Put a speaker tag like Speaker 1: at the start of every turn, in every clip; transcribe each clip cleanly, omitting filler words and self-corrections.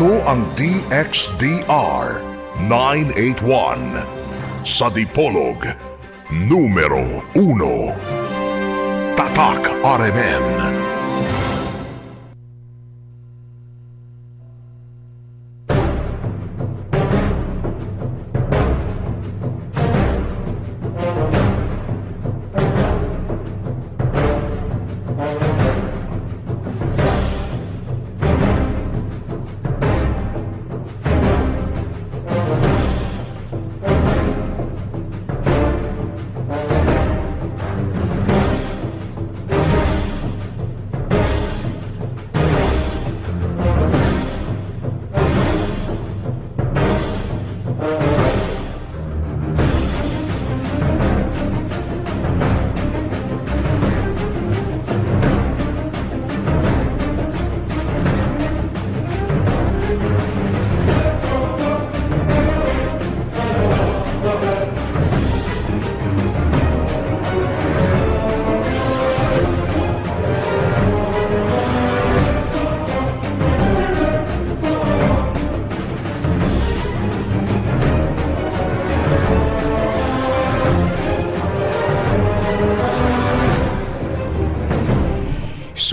Speaker 1: Ito ang DXDR 981 sa Dipolog, numero 1. Tatak RMN.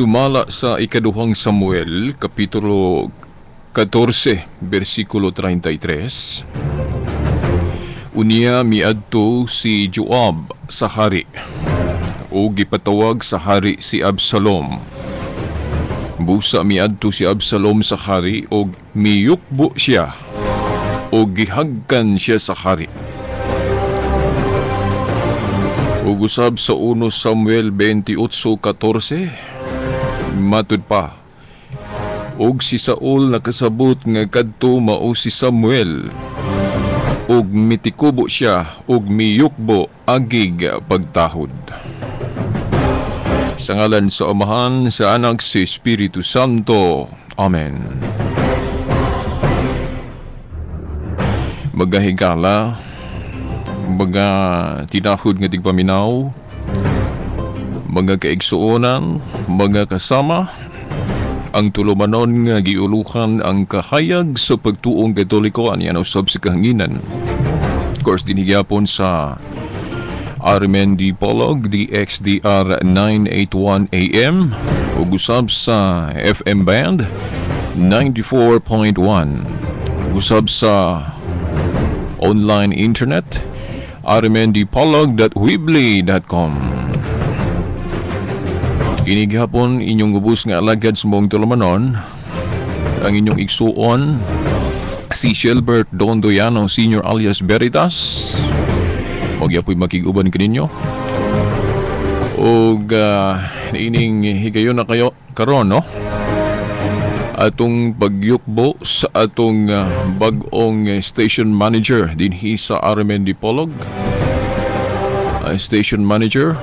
Speaker 2: Sumala sa ikaduhang Samuel, Kapitulo 14, versikulo 33. Unya miadto si Joab sa hari, o gipatawag sa hari si Absalom. Busa miadto si Absalom sa hari, o miyukbo siya, o gihagkan siya sa hari. Ug usab sa 1 Samuel 28:14, matud pa, og si Saul nakasabot nga kadto mao si Samuel, og mitikubo siya og miyukbo agig pagtahod. Sa ngalan sa Amahan, sa Anak, sa Espiritu Santo. Amen. Mga higala, mga tinahod nga tigpaminaw, mga kaigsuonan, mga kasama, ang tulumanon nga giuluhan ang kahayag sa pagtuong Katoliko ani usab sa kahanginan. Of course, dinhigyapon sa RMN Dipolog, DXDR 981 AM, ug usab sa FM band 94.1, usab sa online internet rmndipolog.weebly.com. Kini gihapon inyong ubos nga alagad sa mong tulumanon, ang inyong igsuon si Gilbert Dondoyano Sr. alias Veritas. Huwag yapoy makig-uban kaninyo. Og ining higayon na kayo karon, no? Atong pagyukbo sa atong bag-ong station manager dinhi sa RMN Dipolog. Station manager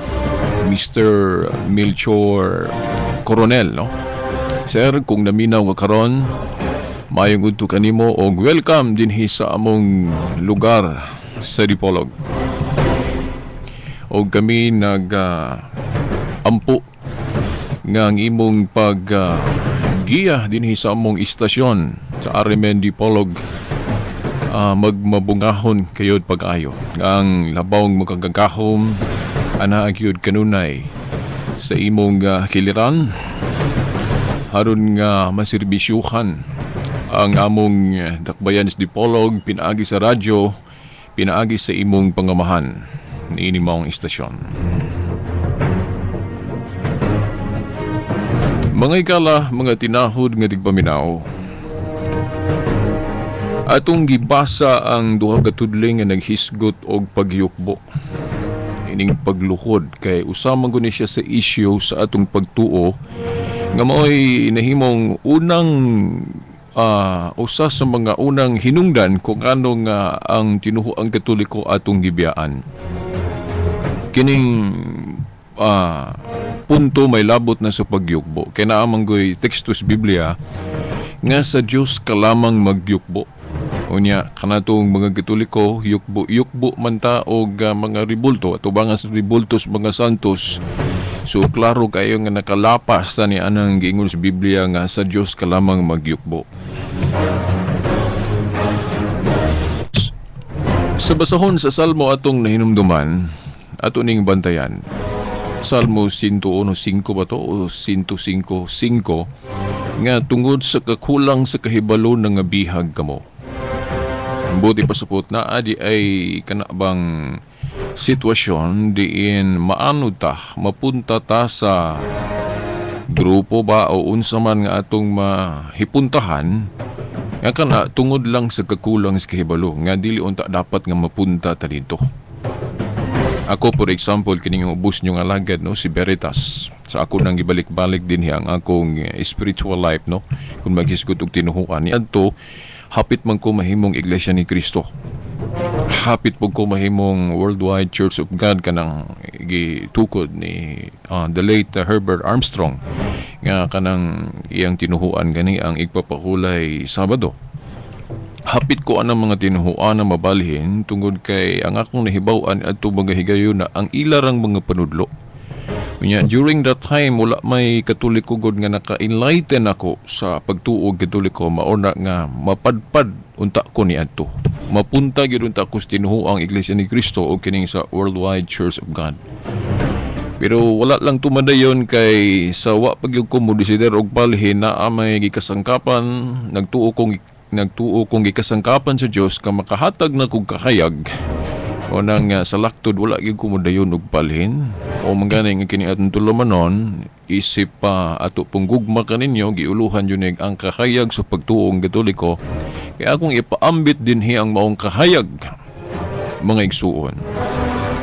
Speaker 2: Mr. Melchor Coronel, no? Sir, kung naminaw ka karon, maayong udto kanimo og welcome dinhi sa among lugar sa Dipolog. Og kami nag ampo nga ang imong pag giya dinhi sa among istasyon sa RMN Dipolog magmabungahon kayod pag-ayo. Ang labawng makagagahom ana gyud kanunay sa imong kiliran aron nga maserbisyuhan ang among dakbayan sa Dipolog pinaagi sa radyo, pinaagi sa imong pangamahan niini maong istasyon. Mga ikala, mga tinahod nga tigpaminaw, atong gibasa ang duha ka tudling nga naghisgot og pagyukbo ining pagluhod kay usa man gud ni siya sa issue sa atong pagtuo nga maoy nahimong unang usa sa mga unang hinungdan kung ano nga ang tinuhuang Katoliko atong gibiyaan. Kining punto may labot na sa pagyukbo. Kay naa man goy teksto sa Biblia nga sa Dios ka lamang magyukbo. Unya kanatong mga Katoliko yukbo man ta og mga ribulto atubangan sa ribultos mga santos. So klaro kayo nga nakalapas sa ni anang giingon sa Biblia nga sa Dios ka lamang magyukbo. Sa basahon sa Salmo atong nahinumduman, ato ning bantayan. Salmo 101:5 ba to o 105:5 nga tungod sa kakulang sa kahibalo nga bihag kamo. Buti pasupot na adi ay kanabang sitwasyon diin maano ta, mapunta ta sa grupo ba o unsa man nga atong mahipuntahan nga kana tungod lang sa kakulang sa kahibalo nga dili unta dapat nga mapunta ta dito. Ako, for example, kining ubos nyo nga alagad, no, si Veritas. Sa ako nang gibalik-balik din ang akong spiritual life, no, kung maghisgot og tinuhuan ni adto, hapit man ko mahimong Iglesia ni Cristo. Hapit po ko mahimong Worldwide Church of God kanang gitukod ni the late Herbert Armstrong nga kanang iyang tinuhuan gani ang igpapahulay Sabado. Hapit ko anang mga tinuhuan na mabalhin tungod kay ang akong nahibaw-an adto mga higayon na ang ilarang mga panudlo. Unya, during that time wala may Katoliko gud nga naka-enlighten ako sa pagtuo Katoliko, mauna nga mapadpad unta ko ni adto. Mapunta gyud unta ko sa tinuhuang Iglesia ni Cristo o kining sa Worldwide Church of God. Pero wala lang tumadayon kay sa wa pa gyud ko mo desider og balhin na may gikasangkapan, nagtuo kong gikasangkapan sa Dios ka makahatag na kog kahayag. O nang sa laktod wala gyud ko modayon og balhin. O mangani nga kini atong tulumanon isip pa ato pong gugma kaninyo giuluhan jud ang kahayag sa pagtuong Katoliko. Kaya akong ipaambit dinhi ang maong kahayag, mga igsuon.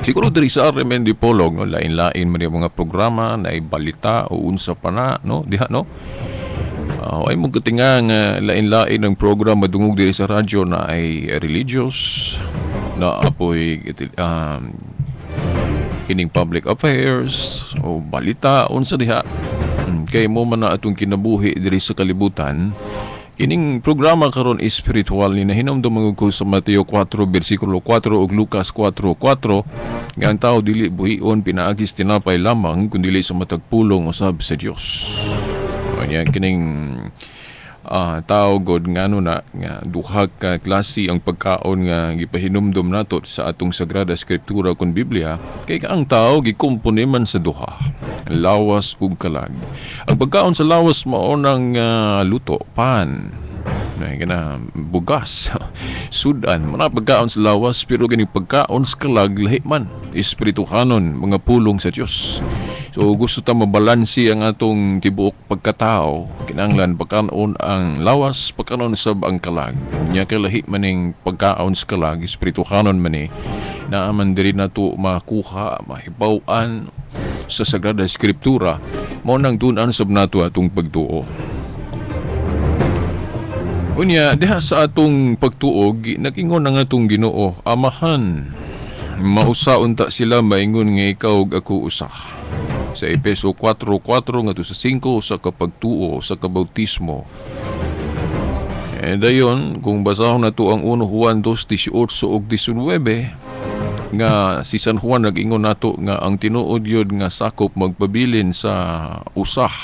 Speaker 2: Siguro diri sa RMN Dipolog, no, lain-lain man yung mga programa na balita o unsa pa na, no, diha, no. Ay mo katinga nga lain-lain ang programa madungog diri sa radyo na ay religious, na apoy kining public affairs o balita unsa diha. Kay mo man na atong kinabuhi diri sa kalibutan. Kining programa karon espiritual ni nahinumdum ko sa Mateo 4 bersikulo 4 ug Lucas 4:4 nga ang tao dili buhion pinaagis tinapay lamang kun dili sa matag pulong usab sa Dios. Unya kining tao god ngano na nga duha ka klase ang pagkaon nga gipahinumdom nato sa atong Sagrada Escritura kon Biblia, kay ang tao gikompone man sa duha, lawas ug kalag. Ang pagkaon sa lawas mao nang luto, pan, na kana bugas, sudan, mga pagkaon sa lawas, pero kini pagkaon sa kalag lahi man, espirituhanon, mga pulong sa Dios. So gusto ta mabalansi ang atong tibuok pagkatao, kinahanglan pagkaon ang lawas, pagkaon sab ang kalag. Nya kay lahi maning pagkaon sa kalag, espirituhanon man ni, naa man diri nato makuha, mahibaw-an sa Sagrada Escritura, mao nang tun-an sab nato atong pagtuo. Unya, diha sa atong pagtuo, nag-ingon ang atong Ginoo, Amahan, mausa unta sila maingon nga ikaw ug ako usa. Sa Epeso 4:4 ngadto sa 5 sa kapagtuo, sa kabautismo. E dayon, kung basahon nato ang 1 Juan 2:18 ug 19, nga si San Juan nag-ingon nato nga ang tinuod yun nga sakop magpabilin sa usah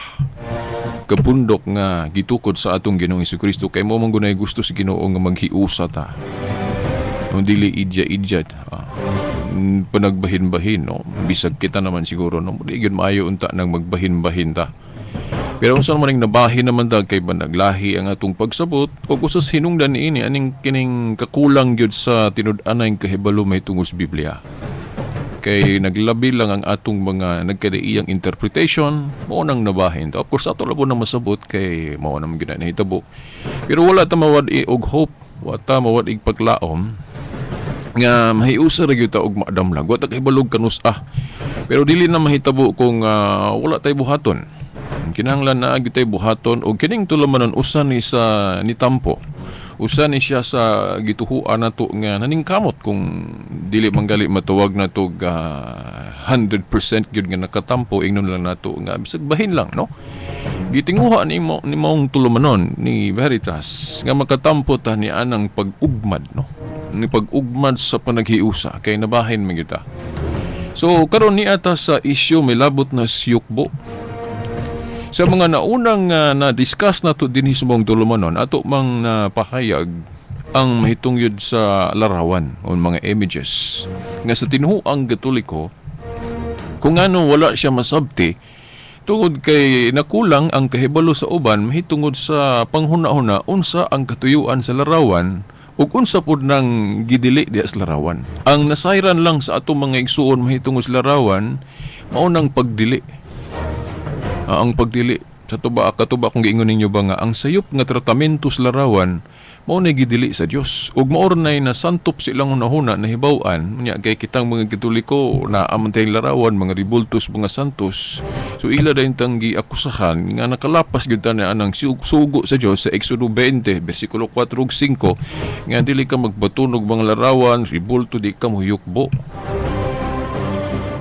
Speaker 2: kapundok nga gitukod sa atong Ginoong Hesukristo, kay mo man gunay gusto sa Ginoo nga maghiusa ta. No, dili idya-idya, panagbahin-bahin, no? Bisag kita naman siguro, no? Di gyud maayo unta nang magbahin-bahin ta. Pero unsa man ning nabahin naman ta kay ba naglahi ang atong pagsabot o kusas hinungdan niini aning kining kakulang gyud sa tinud-anay kahibalo mahitungod sa Biblia. Kay naglabi lang ang atong mga nagkadaiyang interpretation, mao nang nabahin. Of course, ato lang po na masabot kay mao naman gyud na nahitabo. Pero wala ta mawad-i og hope, wala ta mawad-ig paglaom nga mahiusa ra gyud ta og maadamlag. Wa ta kahibalog kanus-a. Pero dili na mahitabo kung wala tay buhaton. Kinahanglan na gyud tay buhaton og kining tulamanon usa ni sa nitampo. Usa ni siya sa gituhuan nato nga naningkamot kung dili manggali matawag nato 100% gyud nga nakatampo, ingnon lang nato nga bisag bahin lang, no? Gitinguha ni mo ni maong tulumanon ni Veritas nga makatampo ta ni anang pag-ugmad, no? Ni pag-ugmad sa panaghiusa kay nabahin man gyud ta. So karon ni ata sa isyu may labot na siyukbo. Sa mga naunang na-discuss nato dinhi sa mong tulumanon, ato mang napahayag ang mahitungyod sa larawan o mga images. Nga sa tinuoang Katoliko, kung ano wala siya masabti, tungod kay nakulang ang kahibalo sa uban mahitungod sa panghuna-huna unsa ang katuyuan sa larawan ug unsa pud nang gidili diha sa larawan. Ang nasayran lang sa atong mga igsuon mahitungod sa larawan mao nang pagdili. Ang pagdili sa tuba katuba kung giingon ninyo ba nga ang sayop nga tratamento sa larawan mao nay gidili sa Dios ug mao nay nasantop silang hunahuna nahibaw-an unya kay kitang mga Katoliko na aman tayong larawan, mga ribultos, mga santos, so ila dayon tang giakusahan nga nakalapas gyud ta na anang sugo sa Dios sa Exodo 20 bersikulo 4 ug 5 nga dili ka magbatunog mga larawan, ribulto, di ka mohuyukbo.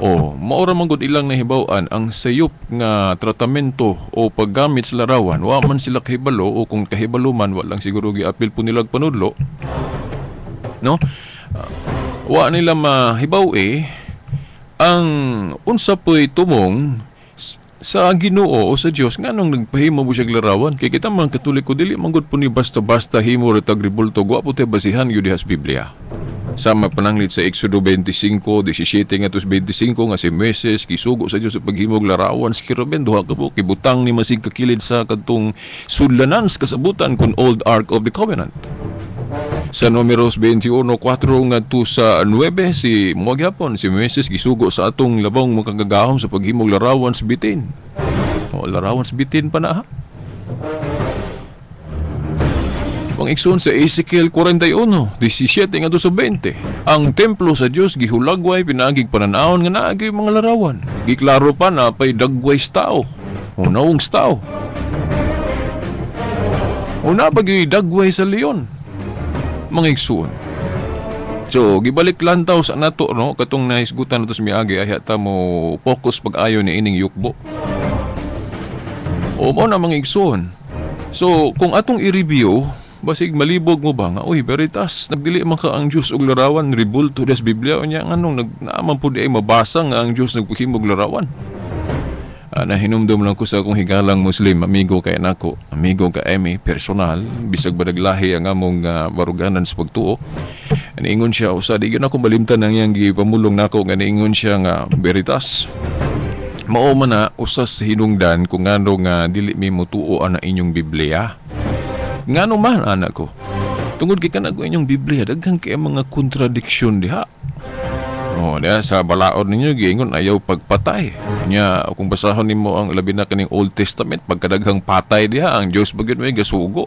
Speaker 2: O, maura man gud ilang nahibaw-an ang sayop nga tratamento o paggamit sa larawan. Wa man sila kahibalo o kung kahibalo man, wa lang siguro giapil po nilag panudlo. No? Wa nila mahibaw ang unsa po'y tumong sa Ginoo o sa Dios nganong nagpahimo mo siya larawan. Kay kita mga Katoliko dili man gud po ni basta-basta himo ra tag ribulto, wa po tay basihan gyud diha sa Biblia. Sama pananglit sa Exodo 25:17 ngadto sa 25 nga si Moises gisugo sa Dios sa paghimog larawan sa kerubin, duha ka buok, gibutang ni masig kakilid sa kadtong sudlanan sa kasabutan kun Old Ark of the Covenant. Sa Numeros 21:4 ngadto sa 9, si mo gyapon si Moises gisugo sa atong labong makagagahom sa paghimog larawan sa bitin. O, larawan sa bitin pa na ha. Ang igsoon sa Ezekiel 41:17 ngadto sa 20. Ang templo sa Dios gihulagway pinaagig pananawon nga naagay mga larawan. Giklaro pa na pay dagway sa tao o nawong sa tao. O napagay dagway sa leon. Mga igsoon. So, gibalik lantaw sa nato, no? Katong nahisgutan nato sa miagi, ay ta mo focus pag-ayo ni ining yukbo. O mo na mga igsoon. So, kung atong i-review, basig malibog mo ba nga, uy, veritas, nagdili man ka ang Diyos og larawan, ribulto des Biblia, unya nganong naaman po di ay mabasa nga ang Diyos nagpahimog larawan. Nahinumdum lang ko sa akong higalang Muslim, amigo kay nako, amigo ka Emmy, personal, bisag badaglahi ang among baruganan sa pagtuo. Niingon siya, usa di gyud ako malimtan ang iyang gipamulong nako nga niingon siya nga veritas. Mao man na usas hinungdan kung ngano nga dili mi motuo ana inyong Biblia. Ngano man anak ko? Tungod kay kanang inyong Biblia daghan kay mga kontradiksyon diha. Oh, diha sa balaod ninyo giingon ayaw pagpatay. Nya kung basahon nimo ang labi na kaning Old Testament pagkadaghang patay diha ang Dios ba gyud may gasugo.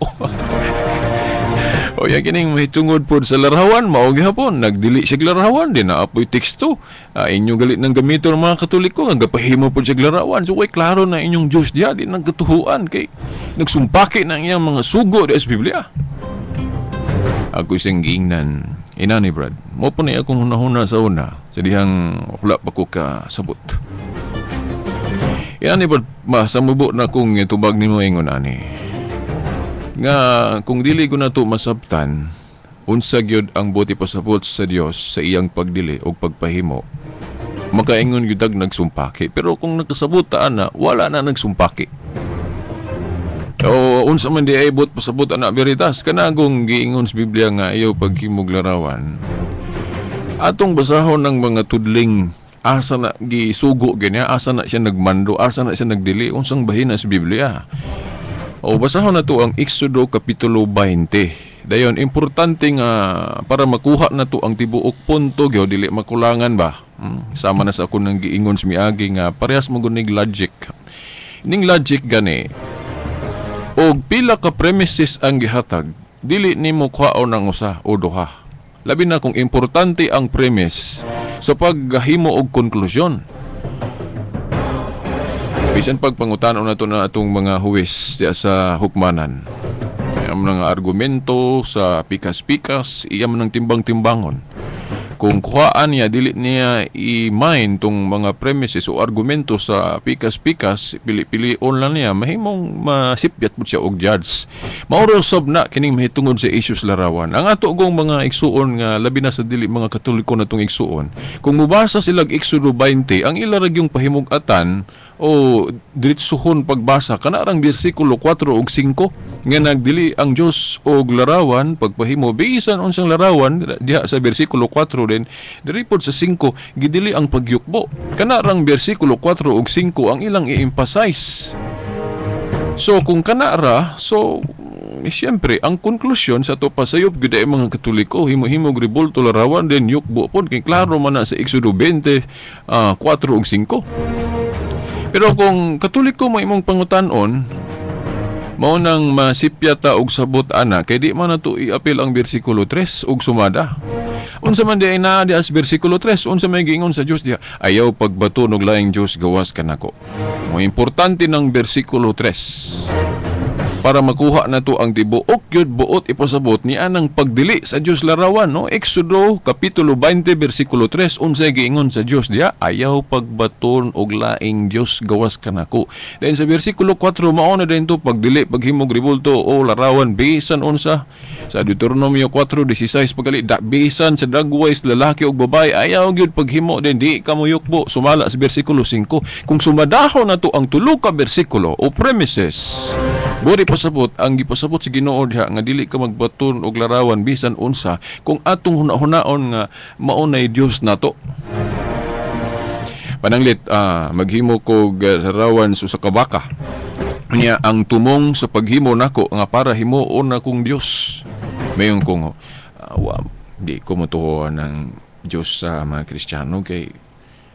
Speaker 2: O ya kining mahitungod pod sa larawan mao gihapon nagdili siya larawan di na apoy teksto. Inyo galit nang gamiton ng mga Katoliko nga gapahimo pod siya larawan. So way klaro na inyong Dios diha di nagkatuhuan kay nagsumpaki na ang iyang mga sugo diha sa Biblia. Ako isang giingnan inani Brad, mo po ni akong hunahuna sa una sa dihang wala pa ko kasabot. Inani Brad, masamubo na kung tubag nimo ingon ani. Nga kung dili ko na to masabtan unsa gyud ang buti pasabot sa Dios sa iyang pagdili og pagpahimo, makaingon gyud ag nagsumpaki. Pero kung nakasabot ta ana, wala na nagsumpaki. O unsa man di ay buot pasabot ana veritas kanagong giingon sa Biblia nga ayaw paghimog larawan. Atong basahon ng mga tudling asa na gisugo ganya, asa na siya nagmando, asa na siya nagdili, unsang bahina sa Biblia. O basahon na to ang Exodo Kapitulo 20. Dayon, importante nga para makuha na to ang tibuok punto, gyud dili makulangan ba? Sama na sa ako nang giingon sa miagi nga parehas mo gunig logic. Ning logic gani, og pila ka premises ang gihatag, dili nimo kuhaon ang usa o duha. Labi na kung importante ang premise sa paghimo og konklusyon. Bisan pagpangutanon nato na atong mga huwes diya sa hukmanan. Iya man ang argumento sa pikas-pikas, iya man ang timbang-timbangon. Kung kuhaan niya, dili niya i-mind tong mga premises o argumento sa pikas-pikas, pili-pilion lang niya, mahimong masipyat po siya og judge. Mauro sob na kining mahitungod sa issues larawan. Ang ato gong mga igsuon nga labi na sa dili mga Katoliko na tong igsuon, kung mubasa sila og Exodo 20, ang ila ra gyung pahimug-atan, o diretsuhon pagbasa kana rang bersikulo 4 ug 5 nga nagdili ang Dios og larawan pagpahimo bisan unsang larawan diha sa bersikulo 4, din diri pod sa 5 gidili ang pagyukbo. Kana rang bersikulo 4 ug 5 ang ilang i-emphasize. So kung kana ra, so siyempre ang konklusyon sa ato pasayop gyud ay mga Katoliko himo-himog rebulto, larawan, then yukbo pod, kay klaro man na sa Exodo 20, 4 ug 5. Pero kung Katoliko mo imong pangutan-on, mao nang masipya ta og sabot ana kay di man nato iapil ang bersikulo 3 ug sumada. Unsa man di ay naa diha sa bersikulo 3? Unsa may giingon sa Dios diha? Ayaw pagbato og laing Dios gawas kanako. Mo importante ng bersikulo 3 para makuha nato ang tibuok gyud buot ipasabot ni anang pagdili sa Dios larawan, no? Exodo kapitulo 20 bersikulo 3, unsay giingon sa Dios diha? Ayaw pagbaton og laing Dios gawas kanako. Then sa bersikulo 4, mao na din to pagdili paghimog rebulto o larawan bisan unsa. Sa Deuteronomio 4:16 pagali da, bisan sa dagway sa lalaki ug babae, ayaw gyud paghimo, din di ka moyukbo sumala sa bersikulo 5. Kung sumadahon nato ang tulo ka bersikulo o premises, buri pasabot ang gipasabot sa Ginoo diha nga dili ka magbaton og larawan bisan unsa kung atong hunahunaon nga mao nay Dios nato. Pananglit maghimo kog larawan sa usa ka baka. Unya ang tumong sa paghimo nako nga para himuon akong Dios. Mayon kong wa, di ko motuo ng Dios sa mga Kristiyano kay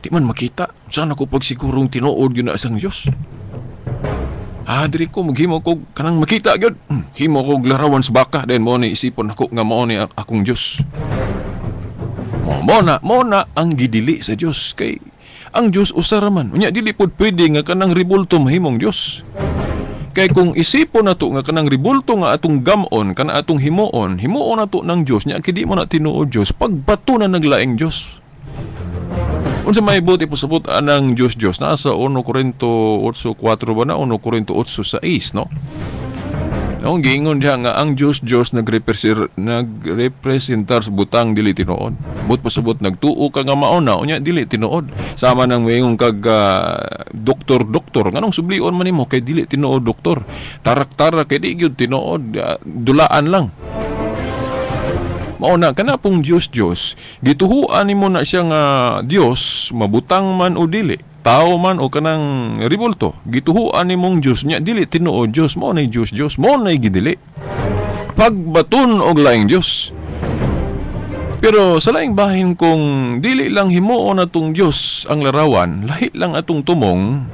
Speaker 2: di man makita. Saan ako pagsigurong tinuod yun na isang Dios? Diri ko maghimo ko kanang makita gyud. Himo ko larawan sa baka, then mo ni isipon ako nga mao ni akong Dios. Mo na ang gidili sa Dios kay ang Dios usa ra man. Unya dili pud pwede nga kanang rebulto mahimong Dios. Kay kung isipon nato nga kanang rebulto nga atong gamon, kana atong himuon, himuon nato ng Dios, nya kay di mo na tinuod Dios, pagbato na naglaing Dios. Unsa may buot ipasabot anang Dios Dios nasa 1 Corinto 8:4 ba na 1 Corinto 8:6, no? No, giingon diha nga ang Dios Dios nagrepresentar sa butang dili tinuod. Buot pasabot nagtuo ka nga mao na, unya dili tinuod. Sama nang moingon kag doktor doktor, nganong sublion man nimo kay dili tinuod doktor. Tarak-tarak kay di gyud tinuod, dulaan lang. Mao na kana pong Dios Dios, gituhuan nimo na siya nga Dios, mabutang man o dili, tao man o kanang rebulto, gituhuan nimong Dios nya dili tinuod Dios, mao nay Dios Dios, mao nay gidili. Pagbaton og laing Dios. Pero sa laing bahin, kung dili lang himuon atong Dios ang larawan, lahi lang atong tumong,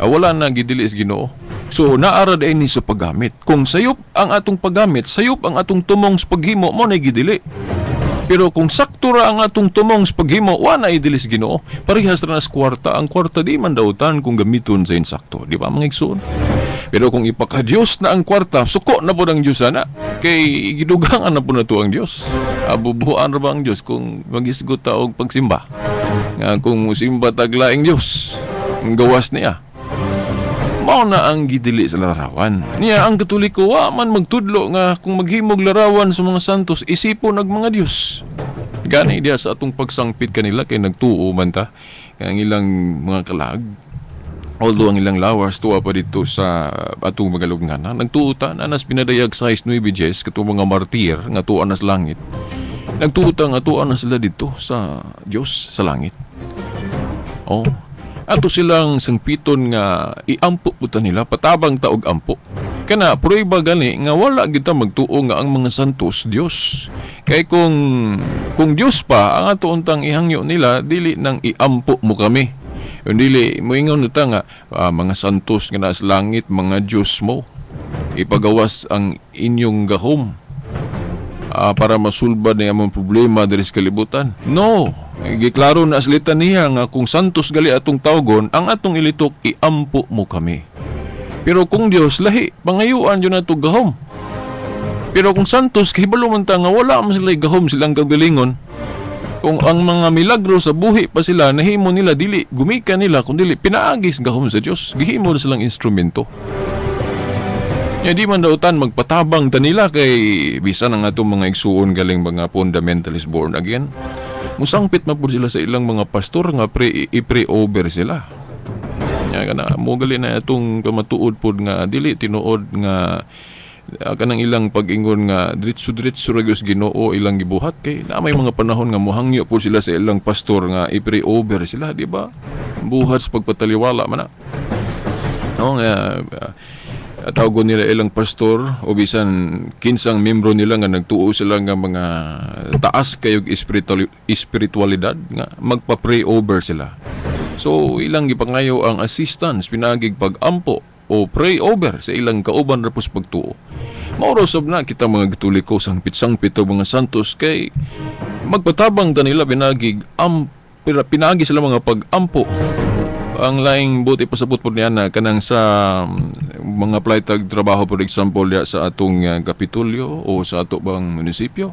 Speaker 2: wala na gidili sa Ginoo. So naara ni sa paggamit. Kung sayop ang atong paggamit, sayop ang atong tumong sa paghimo, mo na gidili. Pero kung sakto ra ang atong tumong sa paghimo, wa na idili sa Ginoo. Parehas ra na sa kwarta. Ang kwarta di man dautan kung gamiton sa insakto. Di ba, mga igsoon? Pero kung ipaka-Diyos na ang kwarta, suko na po ang Diyos ana. Kay gidugangan na po na to ang Diyos. Abubuhan ra ba ang Diyos kung magisgot ta og pagsimba? Nga kung musimba tag laing Diyos, ang gawas niya. Mao na ang gidili sa larawan. Niya ang Katoliko wa man magtudlo nga kung maghimog larawan sa mga santos isipon ag mga Dios. Gani diha sa atong pagsangpit kanila kay nagtuo man ta ang ilang mga kalag. Although ang ilang lawas tuwa pa dito sa atong magalugngana, nagtuo ta na nas pinadayag 6 9 10 katong mga martir nga tuwa nas langit. Nagtuo ta nga tuwa na sila dito sa Dios sa langit. Oh, ato silang sangpiton nga iampo po ta nila, patabang ta og ampo. Kana prueba gani nga wala kita magtuo nga ang mga santos Dios. Kay kung Dios pa ang ato untang ihangyo nila, dili nang iampo mo kami. Yung dili moingon ta nga mga santos nga nasa langit, mga Dios mo, ipagawas ang inyong gahom para masulbad ni among problema diri sa kalibutan. No, giklaro na sa litaniya nga kung santos gali atong tawgon, ang atong ilitok iampo mo kami. Pero kung Dios lahi, pangayuan yun ato gahom. Pero kung santos, kahibalo man ta nga wala man sila gahom silang kagalingon. Kung ang mga milagro sa buhi pa sila, nahimo nila dili, gumika nila, kung dili, pinaagis gahom sa Dios. Gihimo na silang instrumento. Ya di man dautan magpatabang ta nila kay bisan ang atong mga igsuon galing mga fundamentalist born again. Musangpit man pud sila sa ilang mga pastor nga i-pray over sila. Nya kana mo gali na atong kamatuod pod nga dili tinuod nga kanang ilang pag-ingon nga diretso-diretso ra gyud sa Ginoo ilang gibuhat kay na may mga panahon nga mohangyo po sila sa ilang pastor nga i-pray over sila, di ba? Buhat sa pagpataliwala man na. No nga tawgon nila ilang pastor o bisan kinsang membro nila nga nagtuo sila nga mga taas kayog espiritualidad nga magpa-pray over sila. So ilang gipangayo ang assistance pinaagig pag-ampo o pray over sa ilang kauban ra pos pagtuo. Mao ra sab na kita mga Katoliko sangpit-sangpit og mga santos kay magpatabang ta nila pinaagig pinaagi sila mga pag-ampo. Ang laing buti pasabot po niya na kanang sa mga apply tag trabaho, for example ya sa atong kapitulyo o sa ato bang munisipyo.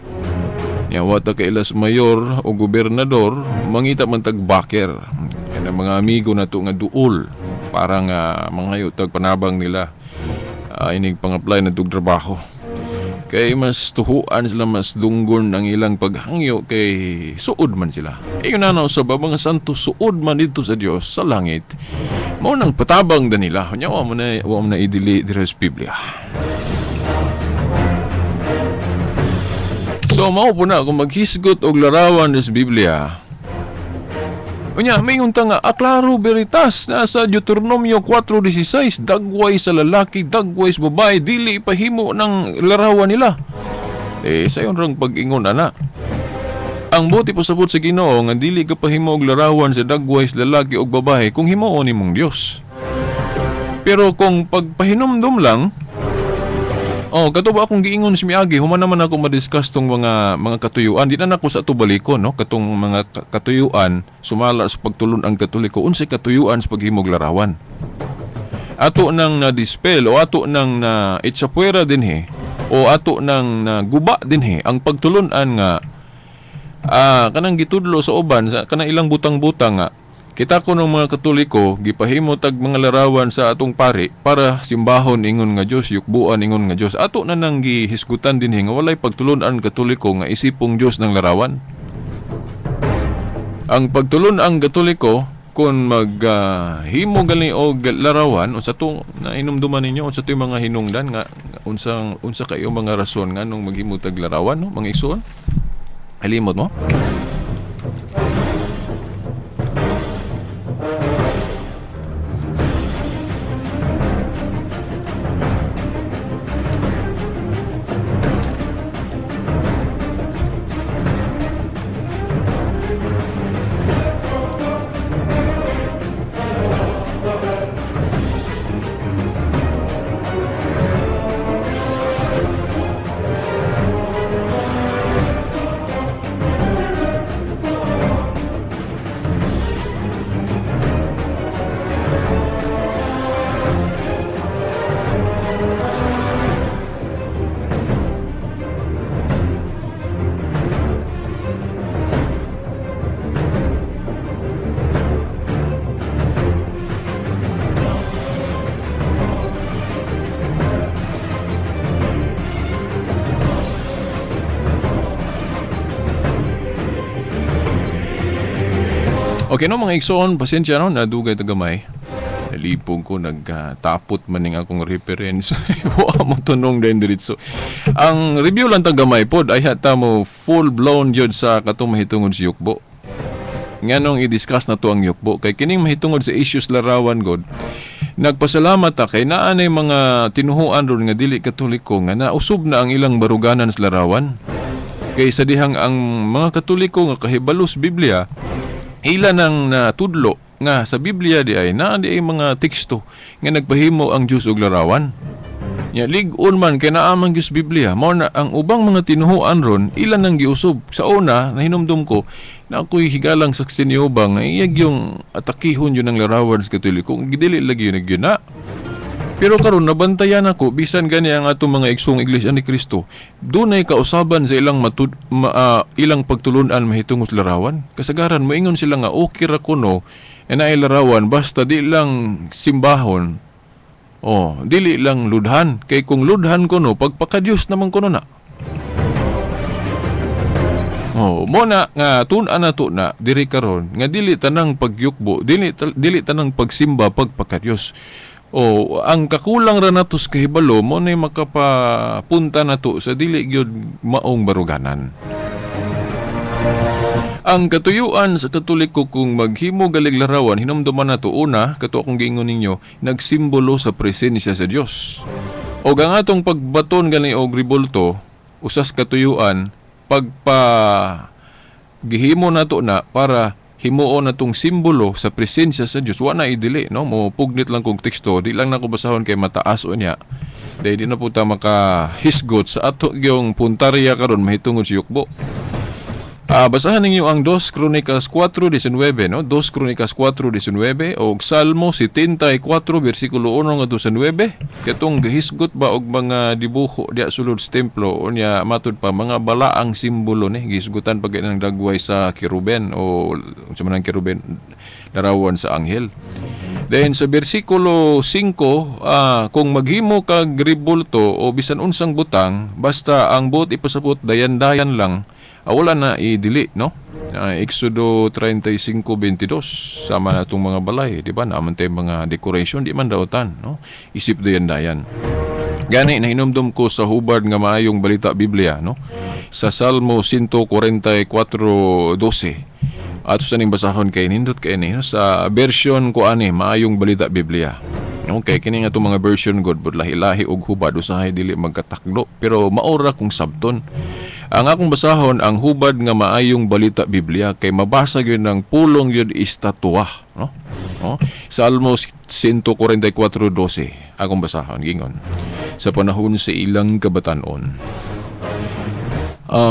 Speaker 2: Ya wata kay ilas mayor o gobernador mangita man tag backer. Yan ang mga amigo nato nga duol para nga mangayo tag panabang nila inig pang-apply na tug trabaho. Kay mas tuhuan sila, mas dunggon ang ilang paghangyo kay suod man sila. Ayon na sa mga santo suod man dito sa Dios sa langit. Mao nang patabang da nila. Nya wa mo na idili diri sa Biblia. So mao po na kung maghisgot og larawan sa Biblia. Unya, may unta nga, aklaro veritas, nasa Deuteronomio 4:16, dagway sa lalaki, dagway sa babae, dili ipahimo ng larawan nila. Eh, sayon rang pag-ingon, ana. Ang buti pasabot sa Ginoo nga dili ka pahimo og larawan sa dagway sa lalaki og babae kung himuon nimong Dios. Pero kung pagpahinumdum lang, oh, kato ba akong giingon si miagi, human naman ako madiscuss tong mga katuyuan. Di na nako sa ato baliko, no? Katong mga katuyuan sumala sa pagtulon ang Katoliko, unsay katuyuan sa paghimog larawan. Ato nang na-dispel o ato nang na itsapuera dinhi o ato nang naguba dinhi ang pagtulon-an nga kanang gitudlo sa uban sa kanang ilang butang-butang nga kita ko ng mga Katoliko gipahimo tag mga larawan sa atong pari para simbahon ingon nga Dios, yukbuan ingon nga Dios. Ato na nang gihisgutan dinhi nga walay pagtulon-an Katoliko nga isipong Dios ng larawan. Ang pagtulon-ang Katoliko kung maghimo gali og larawan unsa to nainumduman ninyo, unsa to mga hinungdan nga unsa kayo mga rason nganong maghimo tag larawan, no, mga igsoon? Halimot mo? Okay no mga igsoon, pasensya no, nadugay ta gamay. Nalipong ko, nagtapot man ning akong reference. Wa mo tunong din diretso. Ang review lang ta gamay pod ay hata mo full blown jud sa katong mahitungod sa yukbo. Nganong i-discuss na to ang yukbo kay kining mahitungod sa issues larawan god. Nagpasalamat ta kay naa nay mga tinuhuan ron nga dili Katoliko nga nausub na ang ilang baruganan sa larawan. Kay sa dihang ang mga Katoliko nga kahibalo sa Biblia, ila nang natudlo nga sa Biblia di ay naa di ay mga teksto nga nagpahimo ang Dios og larawan. Nya lig-on man kay naa man gyud sa Biblia, mao na ang ubang mga tinuhuan ron ila nang giusob. Sa una nahinumdum ko na ako'y higalang saksi niyo ba nga iyag yung atakihon yun ang larawan sa Katoliko, gidili lagi yun nagyun na. Pero karon nabantayan ako bisan gani ang atong mga igsoong Iglesia ni Kristo, dunay kausaban sa ilang ilang pagtulun-an mahitungod sa larawan. Kasagaran moingon sila nga okay ra kuno naay larawan basta di lang simbahon. Oh, dili lang ludhan kay kung ludhan kuno pagpakadiyos naman kuno na. Oh, mo na nga tun-an na to na diri karon nga dili tanang pagyukbo, dili tanang pagsimba pagpakadiyos. Oh, ang kakulang ra nato sa kahibalo mo na makapapunta nato sa dili gyud maong baruganan. Ang katuyuan sa Katoliko kung maghimo galig larawan, hinumduman nato una, kato akong giingon ninyo, nagsimbolo sa presensya sa Dios. Og ang atong pagbaton gani og ribulto, usas katuyuan, pagpa gihimo nato na para himuon natong simbolo sa presensya sa Dios, wa na idili, no? Mo pugnit lang kog teksto, di lang nako basahon kay mataas o niya. Dahil di na po ta makahisgot sa ato yung puntarya karon mahitungod sa yukbo. Basahan ninyo ang 2 Kronikas 4:19, no? 2 Kronikas 4:19 o Salmo 74 bersikulo 1 ngadto sa 9. Katong gihisgot ba og mga dibuho diya sulod sa templo unya matud pa mga balaang simbolo ni gihisgutan pag ng dagway sa keruben o unsa man ang keruben, larawan sa anghel. Then sa bersikulo 5, kung maghimo kag ribulto o bisan unsang butang, basta ang buot ipasabot dayan-dayan lang, wala na idili, no? Exodo 35:22, sama na itong mga balay, di ba? Naaman tayong mga decoration, di man daotan, no? Isip dayan-dayan. Gani, nahinumdum ko sa hubad nga maayong balita Biblia, no? Sa Salmo 144:12. Ato sa ning basahon kay nindot kay ni, no? Sa version ko ani maayong balita Biblia. Okay, kini nga itong mga version god but lahi-lahi og hubad usahay dili magkatakdo pero maora kung sabton. Ang akong basahon ang hubad nga maayong balita Biblia kay mabasa gyud ng pulong gyud istatwa, no? Oh, Salmo 144:12 akong basahon gingon. Sa panahon sa ilang kabatan-on,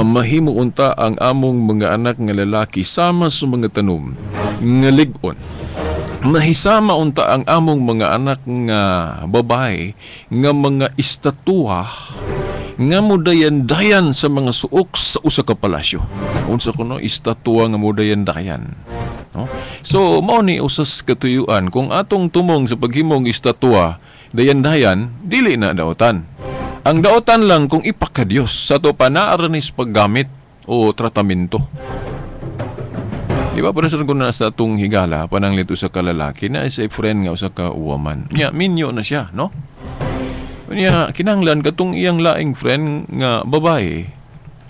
Speaker 2: mahimo unta ang among mga anak nga lalaki sama sa mga tanom nga lig-on. Mahisama unta ang among mga anak nga babae nga mga istatwa nga mudayan-dayan sa mga suok sa usa ka palasyo. Unsa kuno istatwa nga mudayan-dayan, no? So mao ni usas katuyuan kung atong tumong sa paghimong istatwa dayan-dayan, dili na daotan. Ang daotan lang kung ipakadiyos sa ato pa naaranis paggamit o tratamento. Di ba, pero sa kung nasa atong higala, pananglit usa ka lalaki na isa friend nga usa ka woman. Nya, minyo na siya, no? Nya, kinahanglan katong iyang laing friend nga babae,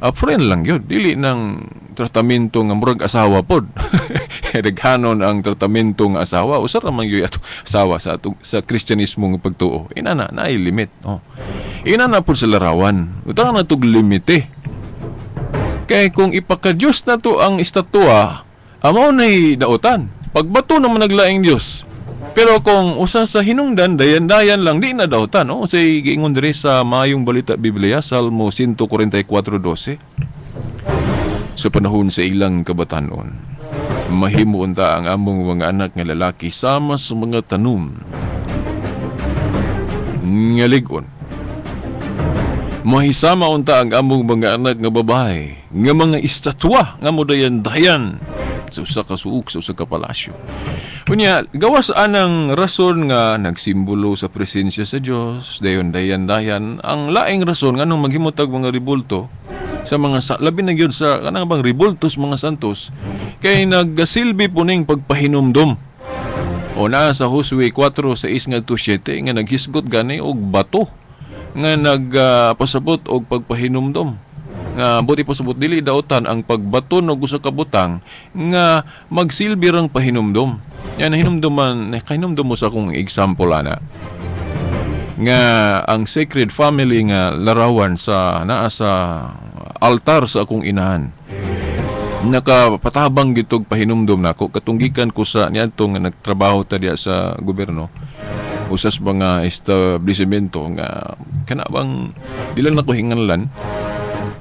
Speaker 2: a friend lang yun. Dili ng tratamento nga murag asawa pod. Daghanon ang tratamento nga asawa. Usa ra man gyud ato asawa sa atong, sa Kristyanismo nga pagtuo. Inana, naay limit. Oh. Inana pod sa larawan. Utang na tog limite. Kay kung ipakadiyos na to ang istatwa, amaw na'y daotan. Pagbato naman naglaing Diyos. Pero kung usa sa hinungdan, dayan-dayan lang, di na daotan. No? Say, giingon diri sa maayong balita Biblia, Salmo 144:12. Sa panahon sa ilang kabatanon, mahimo unta ang among mga anak nga lalaki sama sa mga tanom nga lig-on. Mahisama unta ang among mga anak nga babae nga mga istatwa nga modayan-dayan sa usa ka suok, sa usa ka palasyo. Unya, gawas anang rason nga nagsimbolo sa presensya sa Dios, dayon dayan-dayan, ang laing rason nganong maghimutag mga ribulto sa mga labi na gyud sa kanang bang ribultos mga santos kay naggasilbi po ning pagpahinumdom. O naa sa Josue 4:6 ngadto 7 nga naghisgot gani og bato nga nagpasabot og pagpahinumdom. Nga buti pasabot dili daotan ang pagbaton og usa ka butang nga magsilbi rang pahinumdom. Yan nahinumduman, kahinumdum mo sa akong example ana. Nga ang Sacred Family nga larawan sa naa sa altar sa akong inahan. Nakapatabang gitog pahinumdom nako katunggikan ko sa niadto nga nagtrabaho ta diya sa gobyerno. Usas mga establishmento nga kana bang di lang nako hinganlan.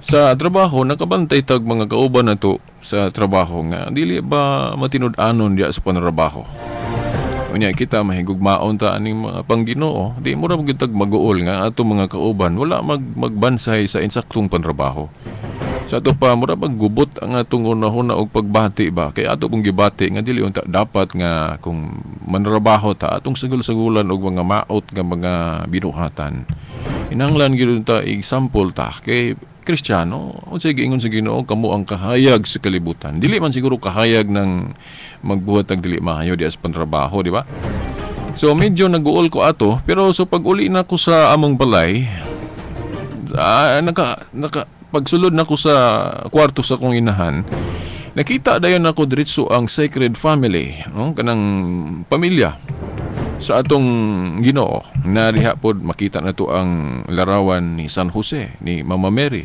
Speaker 2: Sa trabaho nakabantay tag mga kauban nato sa trabaho nga dili ba matinud-anon diya sa panrabaho. Unya kita mahigugmaon ta aning mga pangginoo, di mo ra gyud tag maguol nga ato mga kauban wala magbansay sa insaktong panrabaho. Sa ato pa mura maggubot ang atong unahuna og pagbati ba kay ato pong gibati nga dili unta dapat nga kung manrabaho ta atong sagol-sagulan og mga maot nga mga binuhatan. Inanglan gyud unta example ta kay Kristiyano, unsay giingon sa Ginoo, kamo ang kahayag sa kalibutan. Dili man siguro kahayag ng magbuhat og dili maayo di as pantrabaho, di ba? So medyo naguol ko ato, pero so pag uli na ko sa among balay, naka naka pagsulod na ko sa kwarto sa akong inahan, nakita dayon ako diretso ang Sacred Family, no? Kanang pamilya sa atong Ginoo na diha pod makita nato ang larawan ni San Jose, ni Mama Mary,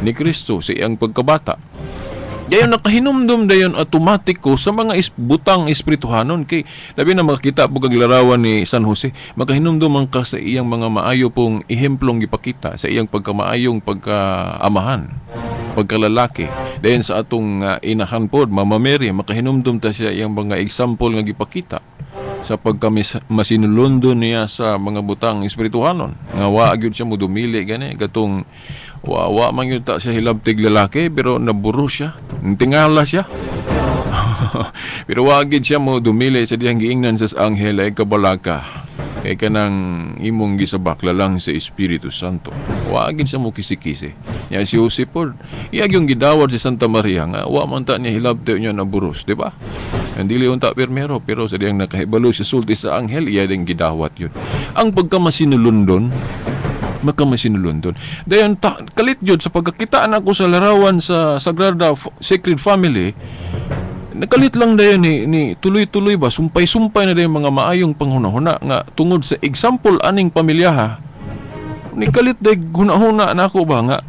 Speaker 2: ni Kristo sa iyang pagkabata. Dayon nakahinumdum dayon automatic ko sa mga butang espirituhanon, kay labi na makakita po kag larawan ni San Jose, makahinumdum man ka sa iyang mga maayo pong ehemplong gipakita sa iyang pagkamaayong pagkaamahan, pagkalalaki. Dayon sa atong inahan pod, Mama Mary, makahinumdum ta siya iyang mga example nga gipakita sa pagka masinulondon niya sa mga butang espirituhanon nga wa gyud siya modumili gani, katong wa man gyud ta siya hilabtig lalaki, pero naburo siya, tingala siya, pero wa gyud siya mo dumili sa dihang giingnan sa anghel ay kabalaka kay kanang imong gisabak lalang sa Espiritu Santo. Wa gyud siya mo kisi-kisi. Nya si Jose pod, iya gyud gidawat si Santa Maria nga wa man ta niya hilabti niya naburos, di ba? Ang dili unta pirmero, pero sa diyang nakahibalo sa sulti sa anghel, iya din gidawat yun. Ang pagkamasinulundon, magkamasinulundon. Dayon ta, kalit yun sa pagkakitaan ako sa larawan sa Sagrada Sacred Family, nakalit lang dayon ni tuloy-tuloy ba, sumpay-sumpay na dayon mga maayong panghunahuna nga tungod sa example aning pamilyaha, ni kalit day hunahuna na ako ba nga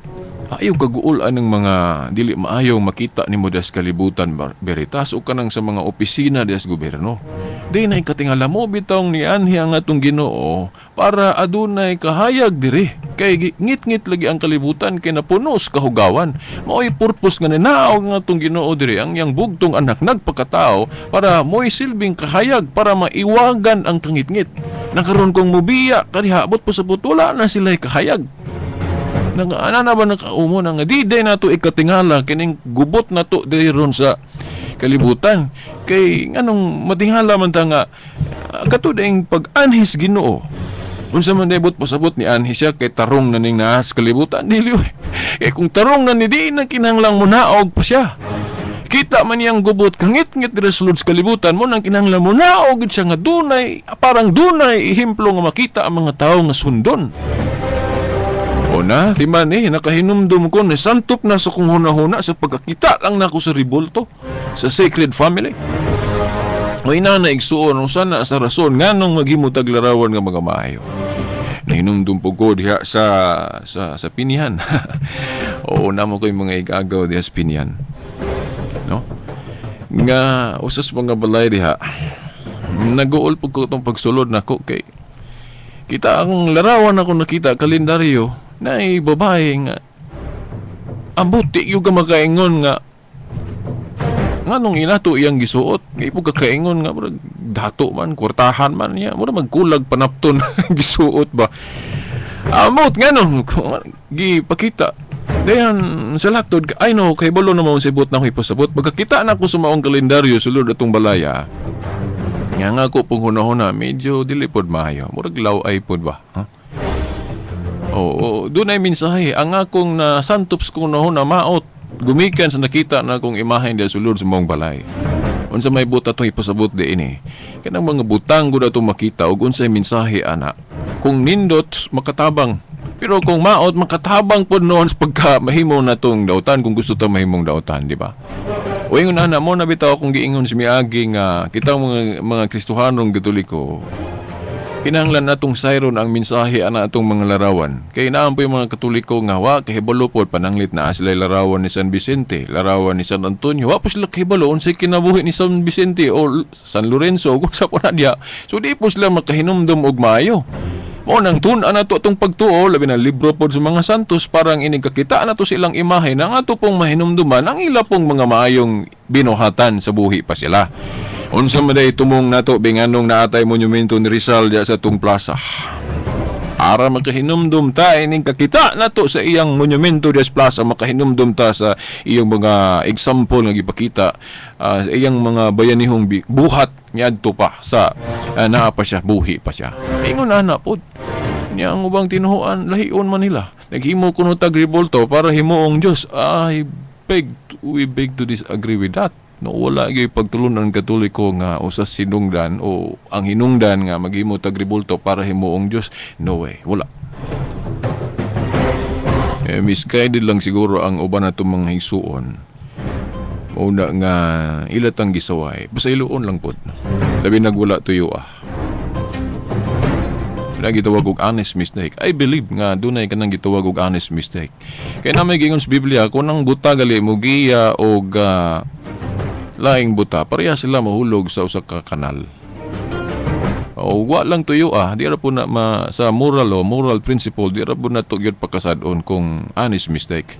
Speaker 2: ayaw kaguol anang mga dili maayong makita nimo das kalibutan veritas o kanang sa mga opisina des gobyerno. Di na ikatingala mo bitong ni anhi ang atong Ginoo para adunay kahayag diri. Kay ngit-ngit lagi ang kalibutan kay napuno sa kahugawan. Mao'y purpose nga ninaog ang atong Ginoo diri, ang iyang bugtong anak nagpakatao para mo'y silbing kahayag para maiwagan ang kangitngit. Nakaroon kong mubiya kaniha abot po sa wala na sila'y kahayag. Nang ana na ba nakaumo na nga di day nato ikatingala kining gubot nato diri ron sa kalibutan, kay nganong matingala man ta nga kato daing pag-anhis Ginoo, unsa man debot pasabot ni anhi siya kay tarong na ning naas kalibutan? Dili oy. Kay kung tarong na ni, di na kinahanglang munaog pa siya. Kita man niyang gubot kangit-ngit diri sa sulod sa kalibutan, mo nang kinahanglan munaog gid siya nga dunay, parang dunay ehemplo nga makita ang mga tawo nga sundon. Una, ti man eh, nakahinumdum ko, nasantop na sa kong hunahuna sa pagkakita lang nako sa ribulto, sa Sacred Family. O ina na igsuon, unsa na sa rason, nganong maghimo tag larawan nga mga maayo. Nahinumdum po ko diha sa Pinihan. Oo, namo ko yung mga igagaw diha sa Pinihan. No? Nga, usas mga balay diha, nag-uol po ko itong pagsulod nako kay kita ang larawan ako nakita, kalendaryo, na babae nga ambot di yung ka makaingon nga nganong inato iyang gisuot, kay po kakaingon nga murag dato man, kwartahan man niya, murag magkulag panapton gisuot ba. Amot nganong gipakita dayon sa laktod. Ay no, kay balo na mo sa ibot na ako ipasabot. Pagkakita na ako sa maong kalendaryo sulod atong balaya nga nga ako pong hunahuna, medyo dili pod maayo, murag law-ay pod ba, ha? Oo, doon ay mensahe. Ang akong nasantops kong nahuna maot gumikan sa nakita na akong imahen diya sulod sa mong balay. Unsa may buta itong ipasabot di ini. Kanang mga butang gud atong makita ug unsay mensahe ana. Kung nindot makatabang, pero kung maot makatabang pod noon sa pagka mahimo na tong dautan kung gusto ta mahimong dautan, di ba? O ingon ana mo na bitaw akong giingon si miagi nga kita mga Kristohanong Katoliko, kinahanglan natong sayron ang mensahe ana atong mga larawan. Kay naam po yung mga Katoliko nga wa kahibalo pod, pananglit na sila larawan ni San Vicente, larawan ni San Antonio. Wa po sila kahibalo unsay kinabuhi ni San Vicente o San Lorenzo kung sa po na diya. So di po sila makahinumdum og maayo. Mao nang tun-an nato atong pagtuo, labi na libro pod sa mga santos, parang inig kakita nato silang imahe na ang ato pong mahinumduman ang ila pong mga maayong binuhatan sa buhi pa sila. Unsa man day tumong nato binganong naatay monumento ni Rizal diya sa atong plaza? Ara makahinumdum ta ining kakita nato sa iyang monumento diya sa plaza, makahinumdum ta sa iyang mga example nga gipakita, sa iyang mga bayanihong buhat niadto pa sa naa pa siya, buhi pa siya. Ingon ana pod. Nya ang ubang tinuhuan lahion man nila. Naghimo kuno tag rebulto para himuong Dios. I beg, we beg to disagree with that. No, wala gyud pagtulunan Katoliko nga usas sinungdan o ang hinungdan nga maghimo tag rebulto para himuong Dios. No way, wala. Misguided lang siguro ang uban nato mga higsuon. Mauna nga ilatang gisaway. Basta iluon lang pod. Labi nagwala tuyo ah. Wala gitawag og honest mistake. I believe nga dunay kanang gitawag og honest mistake. Kay na may giingon sa Biblia kung ang buta gali mo giya og laing buta, pareha sila mahulog sa usa ka kanal. O wa lang tuyo ah, di ra po na sa moral o moral principle, di ra po na to gyud pakasad-on kung honest mistake.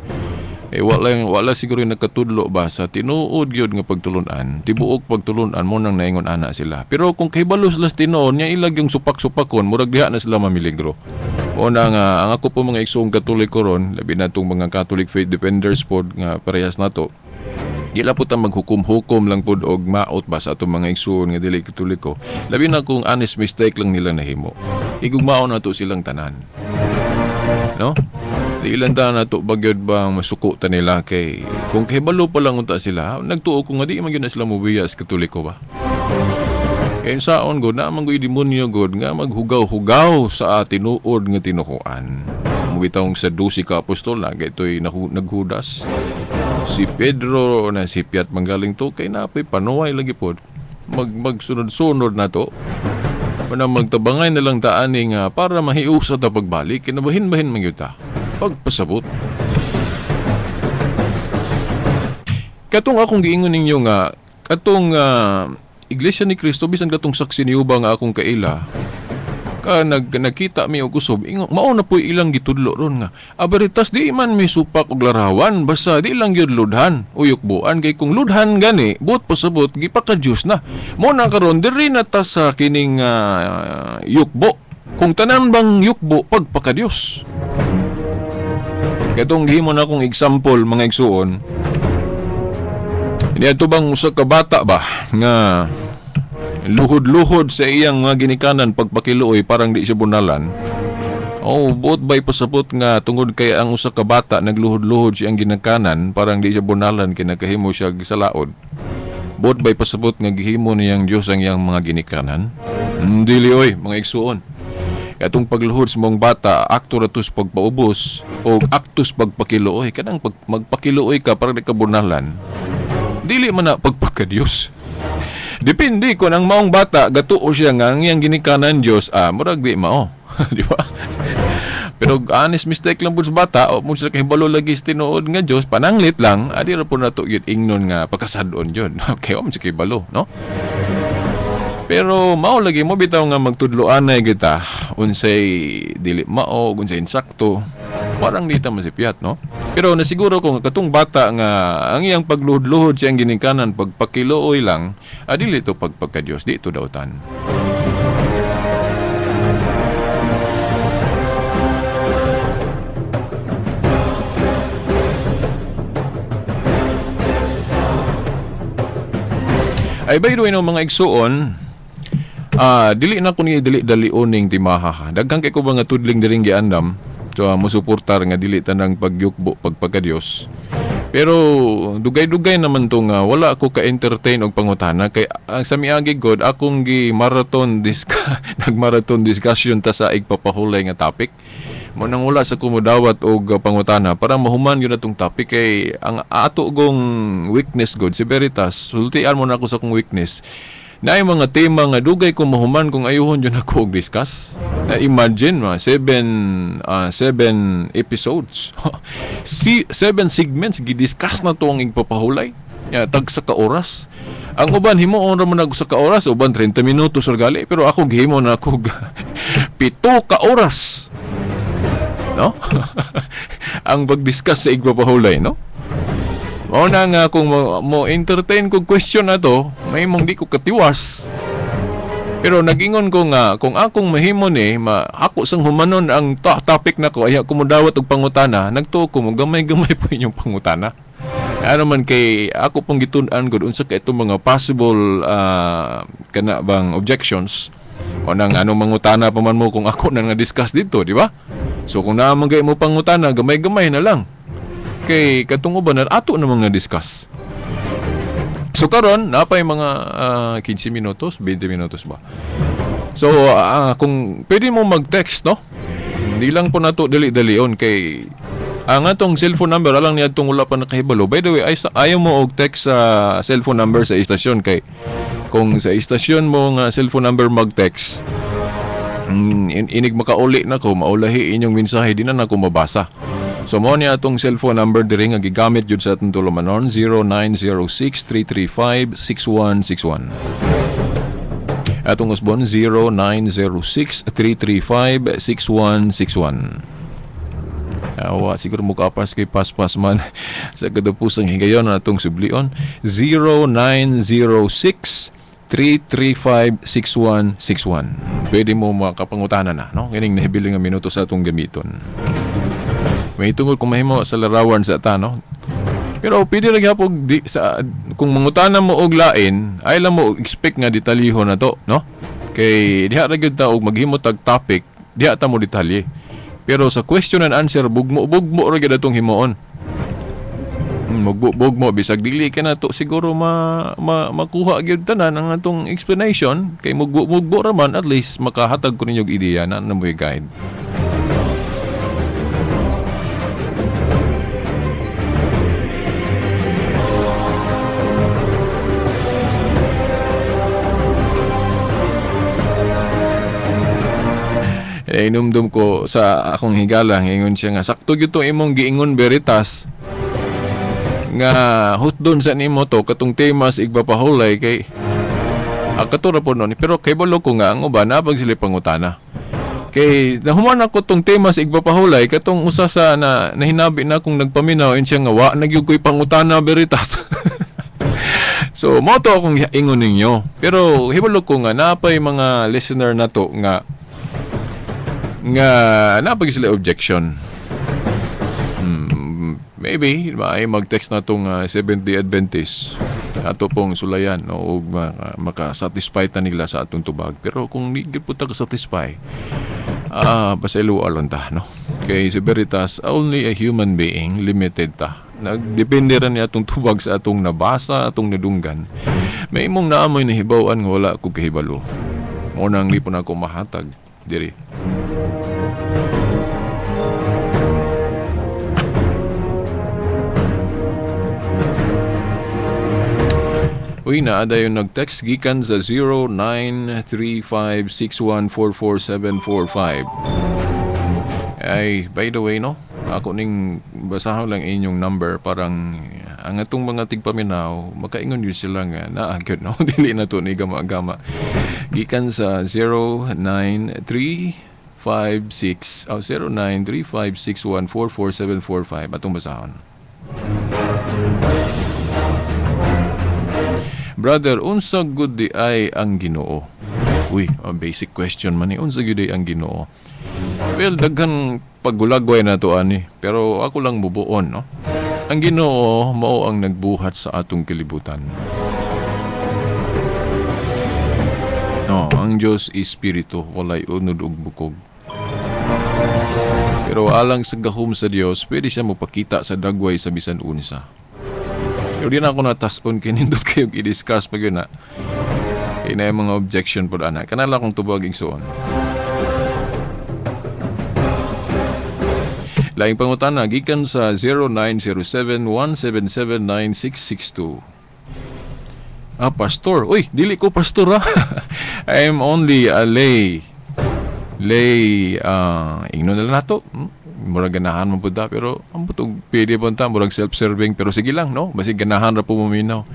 Speaker 2: Eh wala siguro yung nakatudlo ba sa tinuod gyud nga pagtulunan. Tibuok pagtulunan mo nang naingon ana sila. Pero kung kahibalo sila sa tinuod nya ilag yung supak-supakon, murag diha na sila mamiligro. O na nga ang ako po mga igsoong Katoliko ron, labi na tong mga Catholic faith defenders pod nga parehas nato. Di la po ta maghukom-hukom lang pod og maot ba sa atong mga igsoon nga dili Katoliko. Labi na kung honest mistake lang nila nahimo. Igugmaon nato silang tanan. No? Di ilan ta na to bagyod bang masuko ta nila kay kung kahibalo pa lang unta sila, nagtuo ko nga di man gyud na sila mobiya sa Katoliko ba. Kay saon god na man gyud demonyo god nga maghugaw-hugaw sa tinuod nga tinuhuan. Mugitawng sa 12 ka apostol na kay itoy naghudas. Si Pedro na si Piat manggaling to kay napoy panuway lagi pod. Magsunod-sunod na to. Manang magtabangay na lang taani nga para mahiusa ta pagbalik, kinabahin-bahin man gyud ta. Pagpasabot. Katong akong giingon ninyo nga katong Iglesia ni Cristo bisan katong saksi niyo ba nga akong kaila ka nagkita mi og usob, mao na po'y ilang gitudlo ron nga aberitas di man mi supak og larawan basta di lang gyud ludhan o yukbuan kay kung ludhan gani buot pasabot gipaka-Dios na. Mo na karon diri na ta sa kining yukbo. Kung tanan bang yukbo pagpaka-Dios. Katong gihimo na akong example mga igsuon. Niadto bang usa ka bata ba nga luhod-luhod sa iyang mga ginikanan pagpakiluoy parang di siya bunalan. Oh, buot bay pasabot nga tungod kay ang usa ka bata nagluhod-luhod siyang ginikanan parang di siya bunalan kay nakahimo siya sa laod. Buot bay pasabot nga gihimo niyang Dios ang iyang mga ginikanan? Dili oy mga igsuon. Katong pagluhod sa mong bata, akto ra tos pagpaubos o aktos pagpakiluoy. Kanang magpakiluoy ka para di ka bunalan. Dili man na pagpakadiyos. Depende kung ang maong bata gatuo siya nga ang iyang ginikanan Dios, murag di mao. Di ba? Pero honest mistake lang pud sa bata, o mo sila kahibalo lagi sa tinuod nga Dios, pananglit lang, adi ra pud nato gyud ingnon nga pagkasad-on gyud. Okay, wa man siya kahibalo, no? Pero mao lagi mo bitaw nga magtudloanay kita unsay dili mao, unsay insakto. Parang di ta masipyat, no? Pero nasiguro ko nga katong bata nga ang iyang pagluhod-luhod siyang ginikanan pagpakiluoy lang, dili to pagpagka-Dios, di to dautan. Ay by the way no mga igsuon, dili na ko ni dili dalioning timaha. Daghan kay ko ba nga tudling diring giandam. So mosuportar nga dili tanang pagyukbo pagpagka-Dios. Pero dugay-dugay naman to nga wala ako ka-entertain og pangutana kay sa miagi god akong gi marathon nagmarathon discussion ta sa igpapahulay nga topic. Mo nang wala sa kumudawat og pangutana para mahuman gyud atong topic kay ang ato gong weakness god si Veritas sultian mo na ako sa akong weakness. Naay mga tema nga dugay ko mahuman kung ayuhon yun ako og discuss. Na imagine ma 7 episodes. Si 7 segments gidiscuss na to ang igpapahulay. Ya tag sa ka oras. Ang uban himuon ra man sa ka oras, uban 30 minutos or gali, pero ako gihimo na ako 7 ka oras. No? Ang pag-discuss sa igpapahulay, no? Mao na nga kung mo entertain ko question na to, may mong di ko katiwas. Pero nagingon ko nga kung akong mahimo ni, ako sang humanon ang topic nako, ay ako modawat og pangutana, nagtuo ko mo gamay-gamay po inyong pangutana. Ano man kay ako pong gitun-an gud unsa kay itong mga possible kana bang objections. O nang anong mangutana pa man mo kung ako nang na-discuss dito, di ba? So kung naa man gay mo pangutana, gamay-gamay na lang. Kay katong uban na ato namang na-discuss. So karon napay mga 15 minutos, 20 minutos ba. So kung pwede mo mag-text, no? Hindi lang po nato dali-dalion kay ang atong cellphone number alang niya atong wala pa nakahibalo. By the way, ay, ayaw mo og text sa cellphone number sa istasyon kay kung sa istasyon mo nga cellphone number mag-text, inig makauli na ko, maulahi inyong mensahe, di na nako mabasa. So mo niya atong cellphone number diri nga gigamit jud sa atong tulumanon, 0906-335-6161. Atong usbon, 0906-335-6161. Awa, siguro mo kapas kay paspas man sa kadapusang higayon na atong sublion, 0906-335-6161. Pwede mo makapangutana na, no? Kining nahibiling nga minuto sa atong gamiton. May tungod kung mahimo sa larawan sa ta, no? Pero pwede ra gyapon di sa kung mangutana mo og lain, ay lang mo expect nga detalyeho na to, no? Kay diha ra gyud ta og maghimo tag topic, diha ta mo detalye. Pero sa question and answer, bugmo-bugmo ra gyud atong himuon. Bugmo bisag dili ka na to siguro makuha gyud tanan ang atong explanation kay mugbo-mugbo ra man, at least makahatag ko ninyo og ideya na namoy guide. Inumdum ko sa akong higala, ingon siya nga sakto gyud tong imong giingon Veritas nga hutdon sa nimo to katong tema sa igpapahulay kay kato ra po nun. Pero kay balo ko nga ang uban na pag sila pangutana kay nahuman ako tong tema sa igpapahulay katong usa sa na nahinabi na kung nagpaminaw in siya nga wa nagyud ko'y pangutana Veritas. So mo to akong ingon ninyo, pero hibalo ko nga napay mga listener nato nga napag sila objection. Maybe ay mag-text na itong Seventh-day Adventist ato pong sulayan, no, ug maka-satisfy ta nila sa atong tubag. Pero kung di gyud po ta ka-satisfy, pasayloa lang ta, no? Kay si Veritas, only a human being, limited ta. Nagdepende ra niya atong tubag sa atong nabasa, atong nadunggan. May imong naamoy nahibaw-an nga wala ko kahibalo. Mo nang di po na ako mahatag diri. Uy, na dayon nag-text gikan sa 093561444745. Ay, by the way, no, ako ning basahon lang inyong number parang ang atong mga tigpaminaw makaingon yun sila nga naagyod, no? Dili na to ni gama-gama. Gikan sa 09356 oh, 093561444745 atong basahon. Brother, unsa gud di ay ang Ginoo? Uy, a basic question man ni, unsa gud di ang Ginoo? Well, daghan paggulagway na to ani, pero ako lang mubuon, no? Ang Ginoo mao ang nagbuhat sa atong kalibutan. No, ang Dios espiritu, walay unod ug bukog. Pero alang sa gahom sa Dios, pwede siya mopakita sa dagway sa bisan unsa. Pero di na ako nataskon kinindot kayong i-discuss pag yun na. Kaya na yung mga objection po na. Kanala akong tubag igsuon. Laing pangutana, gikan sa 0907-177-9662. Ah, pastor. Uy, dili ko pastor ha. I'm only a lay. Lay, ingnon na lang nato. Murag ganahan man po ta, pero ang putog pwede po ta, murag self-serving, pero sige lang, no? Basig ganahan ra po maminaw.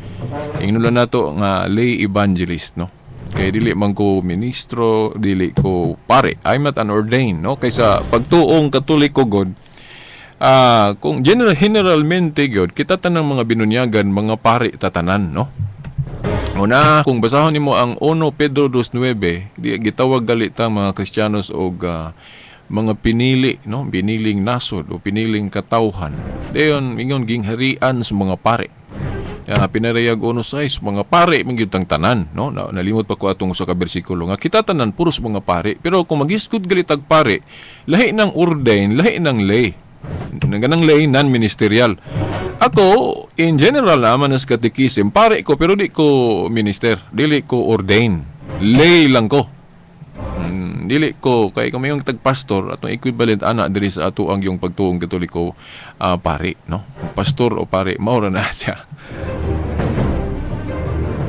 Speaker 2: Ingnon lang nato nga lay evangelist, no? Kay dili man ko ministro, dili ko pare. I'm not an ordained, no? Kaysa pagtuong Katoliko god, kung generalmente gyud, kita tanang mga binunyagan, mga pare tatanan, no? Una, kung basahon nimo ang 1 Pedro 2:9, di gitawag gali ta mga Kristiyanos og mga pinili, no? Piniling nasod o piniling katawhan. Dayon ingon gingharian sa mga pare. Pinarayag 1:6, mga pare man gyud tang tanan, no? Nalimot pa ko atong usa ka bersikulo nga kita tanan puros mga pare. Pero kung maghisgot gali tag pare, lahi ng ordain, lahi ng lay. Ganang lay, non-ministerial. Ako, in general naman as catechism, pare ko pero di ko minister, dili ko ordain. Lay lang ko. Dili ko kay kung mayong tagpastor, atong equivalent ana diri sa ato ang yung pagtuong Katoliko, pare, no? Pastor o pare, mao ra na siya.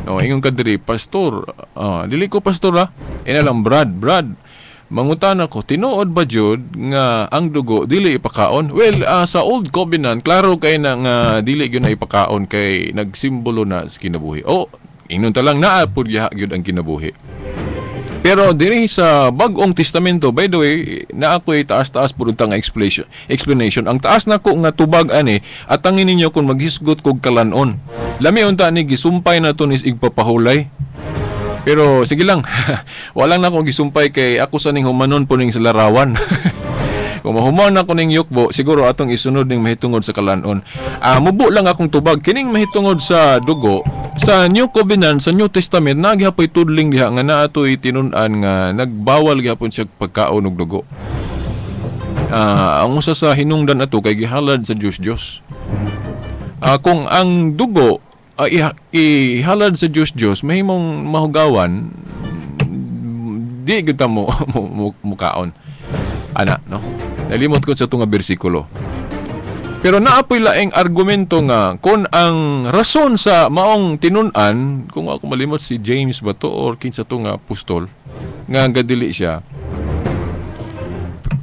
Speaker 2: No, ingon ka diri pastor, dili ko pastor ha. Ina lang Brad, Brad. Mangutana ko, tinuod ba jud nga ang dugo dili ipakaon? Well, sa Old Covenant, klaro kay na nga dili gyud na ipakaon kay nagsimbolo na sa kinabuhi. O, ingnon ta lang naa pud gyud ang kinabuhi. Pero diri sa Bag-ong Testamento, by the way, na ako'y taas-taas pud nga explanation. Ang taas nako nga tubag ani, atangin ninyo kung maghisgot kog kalanon. Lami unta ni gisumpay na to ni igpapahulay. Pero sige lang, walang na akong gisumpay kay ako sa ning humanon po ning sa larawan. Kung mahuman ako ning yukbo, siguro atong isunod ning mahitungod sa kalanon. Mubo lang akong tubag kining mahitungod sa dugo sa New Covenant, sa New Testament, nagyapoy tudling diha nga naa to'y tinun-an nga nagbawal gihapon siya pagkaon og dugo. Ang usa sa hinungdan ato kay gihalad sa Dios Dios. Kung ang dugo ihalad sa Dios Dios, mahimong mahugawan, di gyud ta mo mukaon. Ana, no? Nalimot ko sa tunga bersikulo. Pero naapoy laing argumento nga kung ang rason sa maong tinun-an, kung ako malimot si James ba to or kinsa to nga apostol nga gadili siya.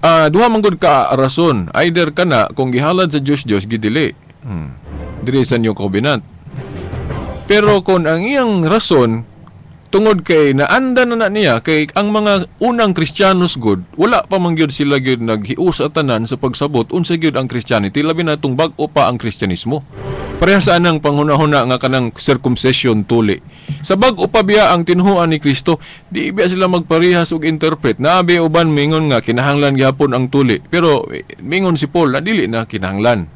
Speaker 2: Duha man gud ka rason. Either kana kung gihalad sa Dios Dios gidili. Diri sa New Covenant. Pero kung ang iyang rason tungod kay naanda na na niya kay ang mga unang Kristiyanos gud, wala pa man gyud sila gyud naghius sa tanan sa pagsabot unsa gyud ang Christianity, labi na tung bag-o pa ang Kristyanismo. Pareha sa anang panghunahuna nga kanang circumcision tuli. Sa bag-o pa biya ang tinuhuan ni Kristo, di biya sila magparehas og interpret. Naabi uban mingon nga kinahanglan gihapon ang tuli, pero mingon si Paul na dili na kinahanglan.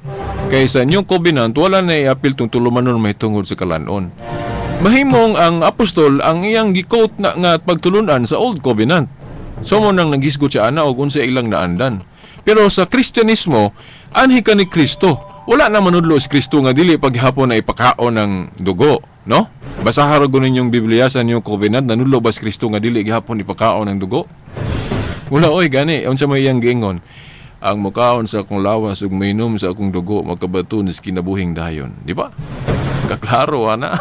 Speaker 2: Kay sa New Covenant wala na iapil tong tulumanon mahitungod sa kalanon. Mahimong ang apostol ang iyang gi-quote na nga pagtulunan sa Old Covenant. So mo nang naghisgot siya ana og unsa ilang naandan. Pero sa Kristyanismo, anhi ka ni Kristo. Wala na manudlo si Kristo nga dili paghapon na ipakaon ng dugo, no? Basaha ra gud ninyong Biblia sa New Covenant, nanudlo ba si Kristo nga dili gihapon ipakaon ng dugo? Wala oy gani, unsa may iyang giingon? Ang mukaon sa akong lawas ug mainom sa akong dugo makabaton sa kinabuhing dayon, di ba? Kaklaro ana.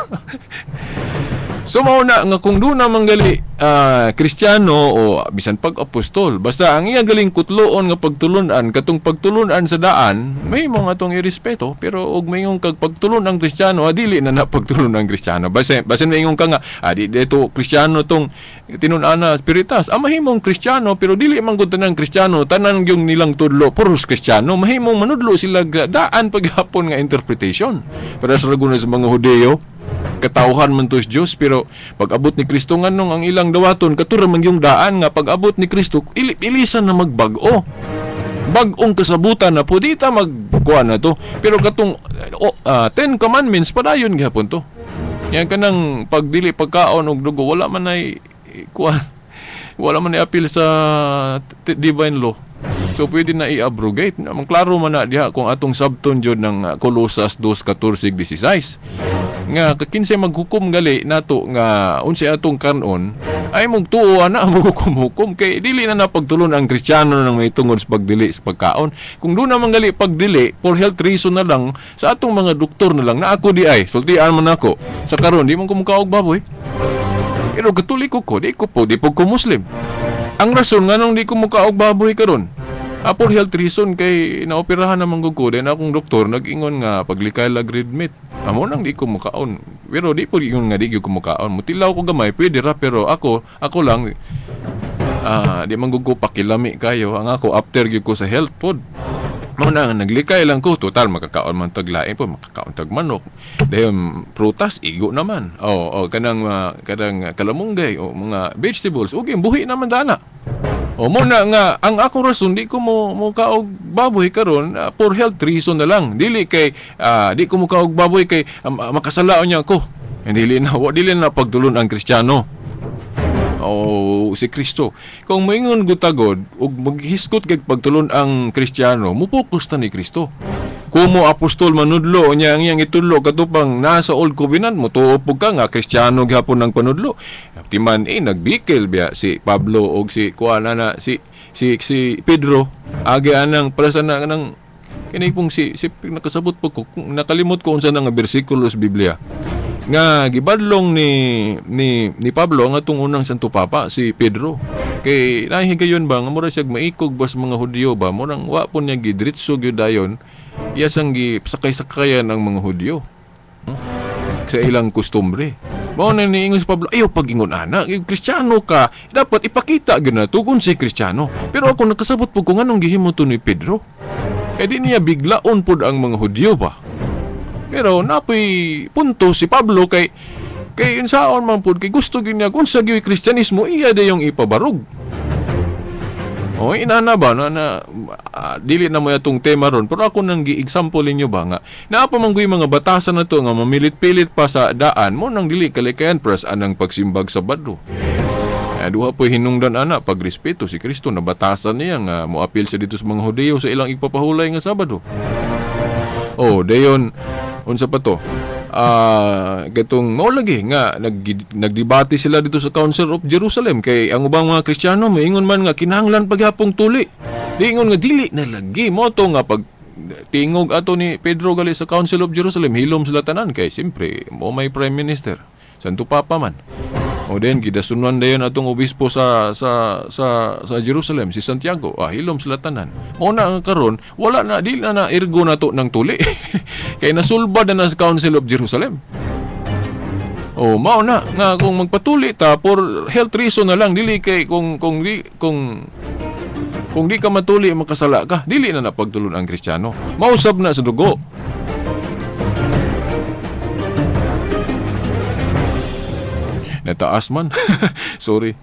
Speaker 2: So mao na nga kung doon naman gali Kristiyano o bisan pag apostol, basta ang iya galing kutloon nga pagtulunan katong pagtulunan sa daan, may mga atong irespeto, pero og mayong kag pagtulun ang Kristiyano, dili na na pagtulun ang Kristiyano. Basta basin mayong ka nga di dito Kristiyano tong tinun-an na spiritas. Mahimong Kristiyano pero dili man gud tanan Kristiyano, tanan yung nilang tudlo puros Kristiyano, mahimong manudlo sila daan paghapon nga interpretation. Para sa raguna sa mga Hudeo, katawhan man to sa Dios, pero pag-abot ni Kristo nganong ang ilang dawaton katura man yung daan nga pag-abot ni Kristo ilisan na magbag-o. Bag-ong kasabutan na po di ta magkuan na to. Pero katong Ten Commandments padayon gihapon to. Yan kanang pagdili pagkaon og dugo wala man ay kuan. Wala man ay appeal sa divine law. So pwede na i-abrogate. Ang klaro man na diha kung atong sabton jud ng Colosas 2:14-16. Nga kinsay maghukom gali nato nga unsay atong kanon ay mugtuo ana maghukom-hukom kay dili na napagtulon ang Kristiyano nang may tungod sa pagdili sa pagkaon. Kung doon naman gali pagdili for health reason na lang sa atong mga doktor na lang na ako di ay sultian man ako sa karon di man ko mukaog baboy. Pero Katoliko ko, di ko po, di po ko Muslim. Ang rason nganong di ko mukaog baboy karon, for health reason kay naoperahan naman ko then akong doktor nag-ingon nga paglikay lag red meat. Amo nang di ko mukaon. Pero di po ingon nga di ko mukaon. Mutilaw ko gamay pwede ra pero ako lang di man gud ko pakilami kayo. Ang ako after gyud ko sa health food. Mao na nga naglikay lang ko total makakaon man tag lain po makakaon tag manok. Dayon prutas igo naman. O kanang kanang kalamunggay o mga vegetables okay buhi naman dana. O mo na nga ang akong rason di ko mo kaog baboy karon for health reason na lang. Dili kay di ko mo kaog baboy kay makasalaon niya ako. Dili na wa dili na pagtulon ang Kristiyano. O si Kristo. Kung moingon gutagod ug maghisgot kag pagtulon ang Kristiyano, mo-focus ta ni Kristo. Kumo apostol manudlo niya ang iyang itudlo katupang nasa Old Covenant mo tuo pug ka nga Kristiyano gihapon ang panudlo. Timan nagbikil biya si Pablo og si kuan na si si si Pedro agi anang para sa na nang kini pong si nakasabot po ko nakalimot ko unsa na nga bersikulo sa Biblia nga gibadlong ni Pablo ang atong unang Santo Papa si Pedro. Kay nahigayon ba nga mura siya maikog ba sa mga Hudyo ba murang wa po niya gidritso gyud dayon iyasang gisakay-sakayan ang mga Hudyo sa ilang kostumbre. Mao na niingon si Pablo, ayaw pag-ingon ana, Kristiyano ka, dapat ipakita gyud na tugon si Kristiyano. Pero ako nakasabot po kung anong gihimo to ni Pedro. Kay di niya biglaon pod ang mga Hudyo ba. Pero napoy punto si Pablo kay unsaon man pod kay gusto gyud niya kung sa gyud Kristiyanismo iya dayong ipabarog. O inana ba na dili na mo atong tema ron pero ako nang gi-example ninyo ba nga naa pa man guy mga batasan na to nga mamilit-pilit pa sa daan mo nang dili kalikayan pras anang pagsimbag Sabado. Duha po'y hinungdan ana pagrespeto si Kristo na batasan niya nga moapil siya dito sa mga Hudiyo sa ilang ipapahulay nga Sabado. O dayon unsa pa to? Gatong mao lagi nga nagdebate sila dito sa Council of Jerusalem kay ang ubang mga Kristiyano moingon man nga kinahanglan paghapong tuli. Diingon nga dili na lagi mo to nga pag tingog ato ni Pedro gali sa Council of Jerusalem hilom sila tanan kay siyempre mo may prime minister Santo Papa man. O den gidasunan dayon atong obispo sa sa sa sa Jerusalem si Santiago, hilom sila tanan. Mao na ang karon wala na dili na ergo nato ng tuli. Kay nasulbad na sa Council of Jerusalem. O mao na nga kung magpatuli ta for health reason na lang dili kay kung di ka matuli makasala ka, dili na napagtulon ang Kristiyano. Mausab na sa dugo. Nataas man. Sorry.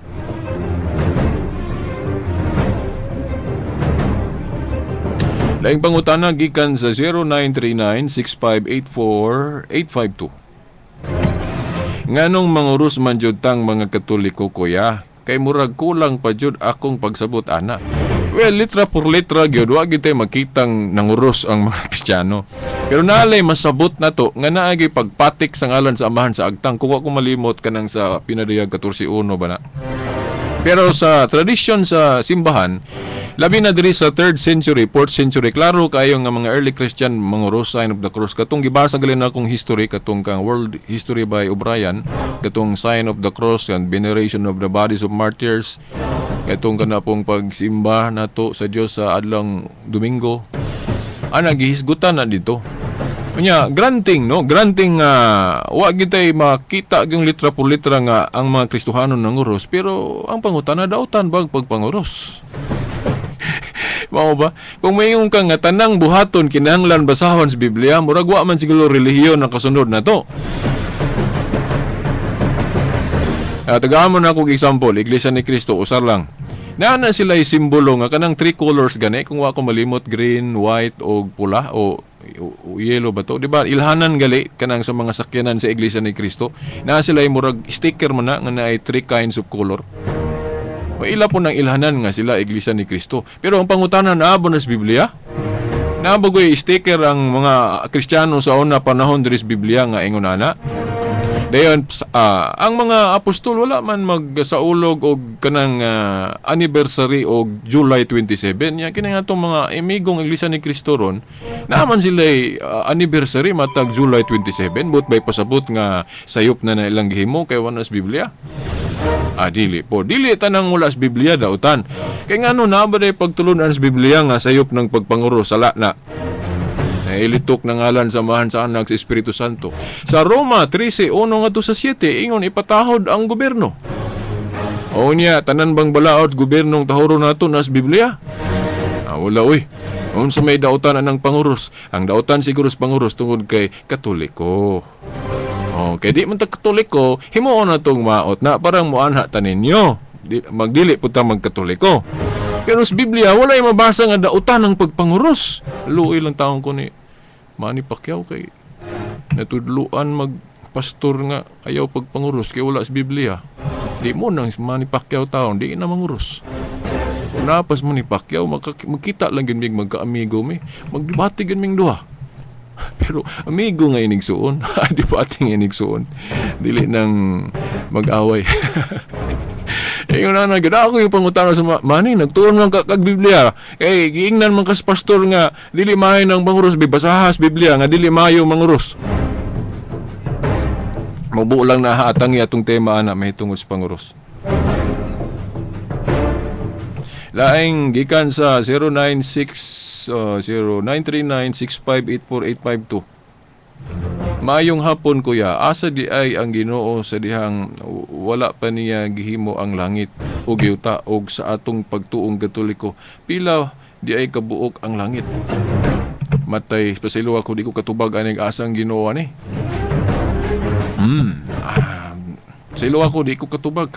Speaker 2: Laing pangutana gikan sa 0939-6584-852. Nganong mangurus man jud tang mga Katoliko kuya, kay murag kulang pa jud akong pagsabot ana. Well, litra por litra gyud wa gyud tay makitang nanguros ang mga Kristiyano. Pero naalay masabot na to nga naagi pagpatik sa ngalan sa Amahan sa Agtang. Kung ako malimot kanang sa Pinadayag 14.1 ba na. Pero sa tradisyon sa simbahan, labi na diri sa 3rd century, 4th century, klaro kayo nga mga early Christian manguros, sign of the cross. Katong gibasa gali na akong history, katong kang World History by O'Brien, katong sign of the cross and veneration of the bodies of martyrs, katong kanapong pagsimba nato sa Dios sa adlong Domingo. Ana gihisgutan na dito. Unya, granting no, granting wa gitay makita yung litra por litra nga ang mga Kristohanon nanguros, pero ang pangutana dautan bag pagpanguros. Mao ba? Kung mayon ka nga tanang buhaton kinahanglan basahon sa Biblia, murag wa man siguro relihiyon ang kasunod na to. Tagaan mo na akong example, Iglesia ni Cristo, usar lang. Naa na sila simbolo nga kanang three colors gani, kung wa ko malimot, green, white o pula o yellow ba to? Di ba? Ilhanan gali kanang sa mga sakyanan sa Iglesia ni Cristo. Naa sila murag sticker man na nga naay three kinds of color. O ila po nang ilhanan nga sila Iglesia ni Cristo. Pero ang pangutana naabo na sa Biblia? Naabo ko'y sticker ang mga Kristiyano sa una panahon diri sa Biblia nga ingon ana. Dayon ang mga apostol wala man magsaulog og kanang anniversary og July 27. Nya kini nga atong mga imigong Iglesia ni Cristo ron, naa man sila anniversary matag July 27, but bay pasabot nga sayop na na ilang gihimo kay wala sa Biblia. Dili po. Dili tanang wala sa Biblia dautan. Kay ngano naa ba day pagtulunan sa Biblia nga sayop ng pagpanguro sala na. Nailitok ng ngalan sa Amahan sa Anak sa Espiritu Santo. Sa Roma 13:1-7 ingon ipatahod ang gobyerno. O niya, tanan bang balaod gobyernong tahuro nato nas Biblia? Wala uy. Unsa may dautan anang panguros? Ang dautan siguro sa panguros tungod kay Katoliko. O, kay di man ta Katoliko, himuon na tong maot na parang muanha ta ninyo. Magdili pud ta magkatoliko. Pero sa Biblia wala ay mabasa nga dautan ang pagpanguros. Luoy lang taon ko ni Manny Pacquiao kay natudluan magpastor nga ayaw pagpanguros kay wala sa Biblia. Di mo nang Manny Pacquiao taon, di na manguros. Kung napas Manny Pacquiao, magkita lang gin mig magkaamigo mi, magdebate gin ming duha. Pero amigo nga inigsuon, debate nga inigsuon. Dili nang mag-away. Ingon na gud ako yung pangutana sa Manny, nagtuon man ka kag Biblia. Kay giingnan man kas pastor nga dili maayo nang manguros, bibasahas Biblia nga dili maayo manguros. Mabuo lang na hatangi atong tema ana mahitungod sa panguros. Laing gikan sa 096 0939658482. Maayong hapon kuya, asa di ay ang Ginoo sa dihang wala pa niya gihimo ang langit ug yuta og sa atong pagtuong Katoliko, pila di ay kabuok ang langit? Matay pasaylo ako, di ko katubag aning asa ang Ginoo ani. Pasaylo ako, di ko katubag.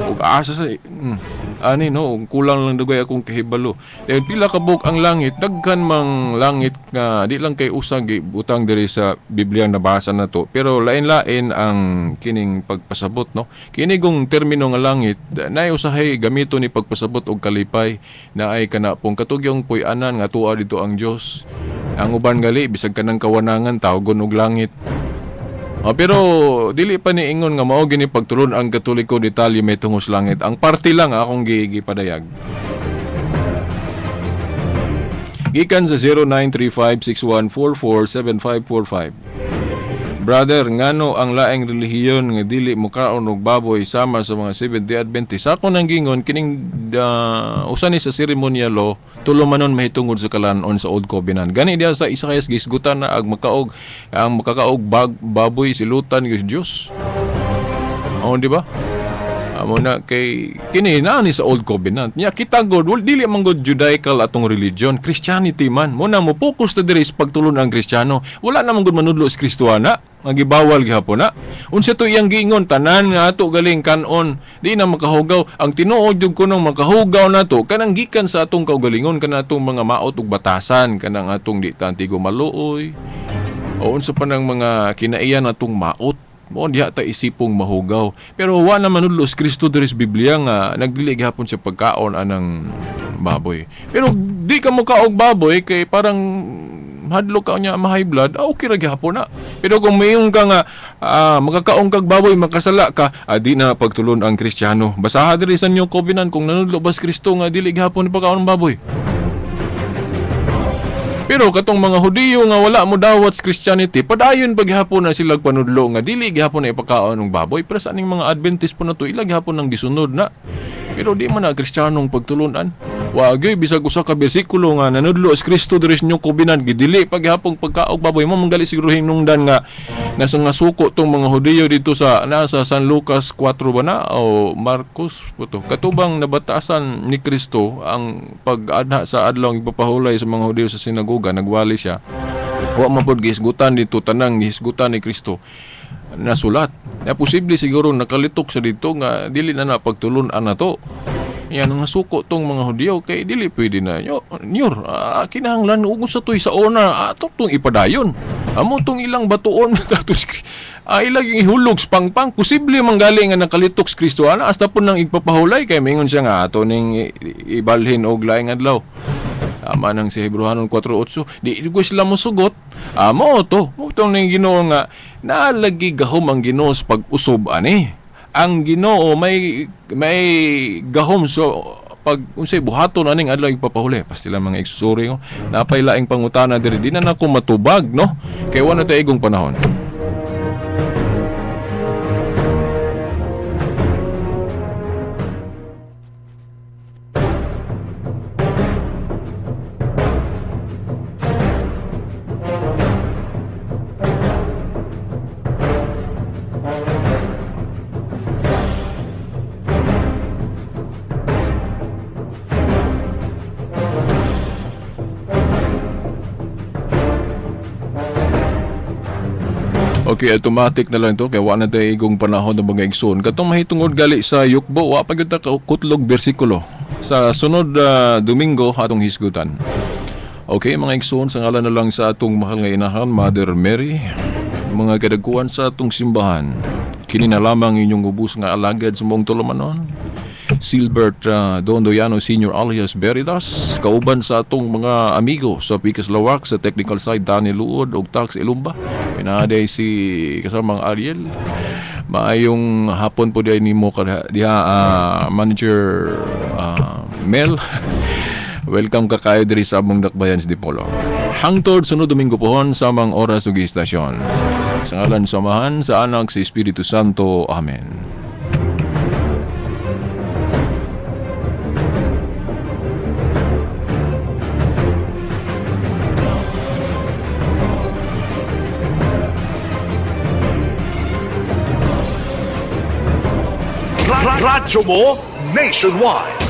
Speaker 2: Ug asa sa ani no, kulang lang dugay akong kahibalo. Dahil pila ka buok ang langit, daghan mang langit nga di lang kay usag butang diri sa Biblia nabasa na to, pero lain-lain ang kining pagpasabot no. Kini gong termino nga langit naay usahay gamito ni pagpasabot og kalipay, naay kana pong katugyong puy-anan nga tuwa dito ang Dios. Ang uban gali bisag kanang kawanangan tawgon og langit. Pero dili pa ni ingon nga mao gini pagtulon ang Katoliko detalye may tungos langit. Ang parte lang akong gipadayag. Gikan sa 093561447545. Brother, ngano ang laing relihiyon nga dili mukaon og baboy sama sa mga Seventh-day Adventist? Ako nang gingon kining usa ni sa ceremonial law tulo manon mahitungod sa kalanon sa Old Covenant. Gani diha sa Isaias gisgutan na ag makaog ang makakaog baboy silutan gyud Dios. Oh, di ba? Amo na kay kini naa ni sa Old Covenant. Nya kita god dili man god Judaical atong religion, Christianity man. Mo na mo focus ta diri sa pagtulon ang Kristiyano. Wala na man gud manudlo sa Kristoana, nga gibawal gihapon na. Unsa to iyang giingon tanan nga ato galing kanon, di na makahugaw. Ang tinuod jud kunong makahugaw nato kanang gikan sa atong kaugalingon, kanang atong mga maot ug batasan, kanang atong di ta antigo maluoy. O unsa pa nang mga kinaiyan atong maot. Mo diha ta isipong mahugaw. Pero wa na manudlo si Kristo diri sa Biblia nga nagdili gihapon sa pagkaon anang baboy. Pero di ka mokaog baboy kay parang hadlok ka niya ma high blood, okay ra gihapon na. Pero kung mayon ka nga makakaon kag baboy makasala ka, di na pagtulon ang Kristiyano. Basaha diri sa New Covenant kung nanudlo ba si Kristo nga dili gihapon pagkaon ng baboy. Pero katong mga Hudiyo nga wala mo dawat sa Christianity, padayon paghapon na sila panudlo nga dili gihapon na ipakaon ng baboy. Pero sa aning mga Adventist po na to, ila gihapon nang gisunod na. Pero di man na Kristiyanong pagtulunan. Wagyoy bisag usa ka bersikulo nga nanudlo si Kristo diri sa New Covenant, gidili paghapong pagkaog baboy. Mo manggali siguro hinungdan nga nasa nga suko tong mga Hudiyo dito sa nasa San Lucas 4 ba na o Marcos po to. Katubang nabatasan ni Kristo ang pag-adha sa adlaw ipapahulay sa mga Hudiyo sa sinagoga, nagwali siya. Wa man pod gihisgutan dito tanang gihisgutan ni Kristo nasulat. Na posible siguro nakalitok sa dito nga dili na napagtulun-an na to. Yan ang nasuko tong mga Hudiyo kay dili pwede na nyor kinahanglan ug sa toy sa una ato tong ipadayon. Amo tong ilang batuon tapos ilang ihulog sa pangpang. Posible manggali nga nakalitok sa Kristo ana hasta pud nang igpapahulay kay mingon siya nga ato ning ibalhin og laing adlaw. Tama nang si Hebreohanon 4:8. Di ko sila mosugot. Amo to. Mo tong ning Ginoo nga naalagi gahom ang Ginoo sa pag-usob ani. Ang Ginoo may gahom so pag unsay buhaton aning adlaw ipapahuli. Pastila mga igsusuri ko. Napay laing pangutana diri di na nako matubag no. Kay wala ta igong panahon. Okay, automatic na lang to kay wa na tayo igong panahon ng mga igsoon. Katong mahitungod gali sa yukbo, wa pa gyud ta kutlog bersikulo. Sa sunod Domingo atong hisgutan. Okay, mga igsoon, sa ngalan na lang sa atong mahal nga inahan, Mother Mary, mga kadagkuan sa atong simbahan. Kini na lamang inyong ubos nga alagad sa mong tulumanon. Silbert Dondoyano Sr. alias Veritas, kauban sa atong mga amigo sa Pikas Lawak, sa technical side, Daniel Luod ug Tax Ilumba. Pinaday si kasamang Ariel. Maayong hapon po diay nimo diha manager Mel. Welcome ka kayo diri sa among dakbayan sa Dipolog. Hangtod sunod Domingo pohon sa amang oras ug istasyon. Sa ngalan sa Amahan, sa Anak, sa Espiritu Santo. Amen.
Speaker 1: Radyo mo nationwide.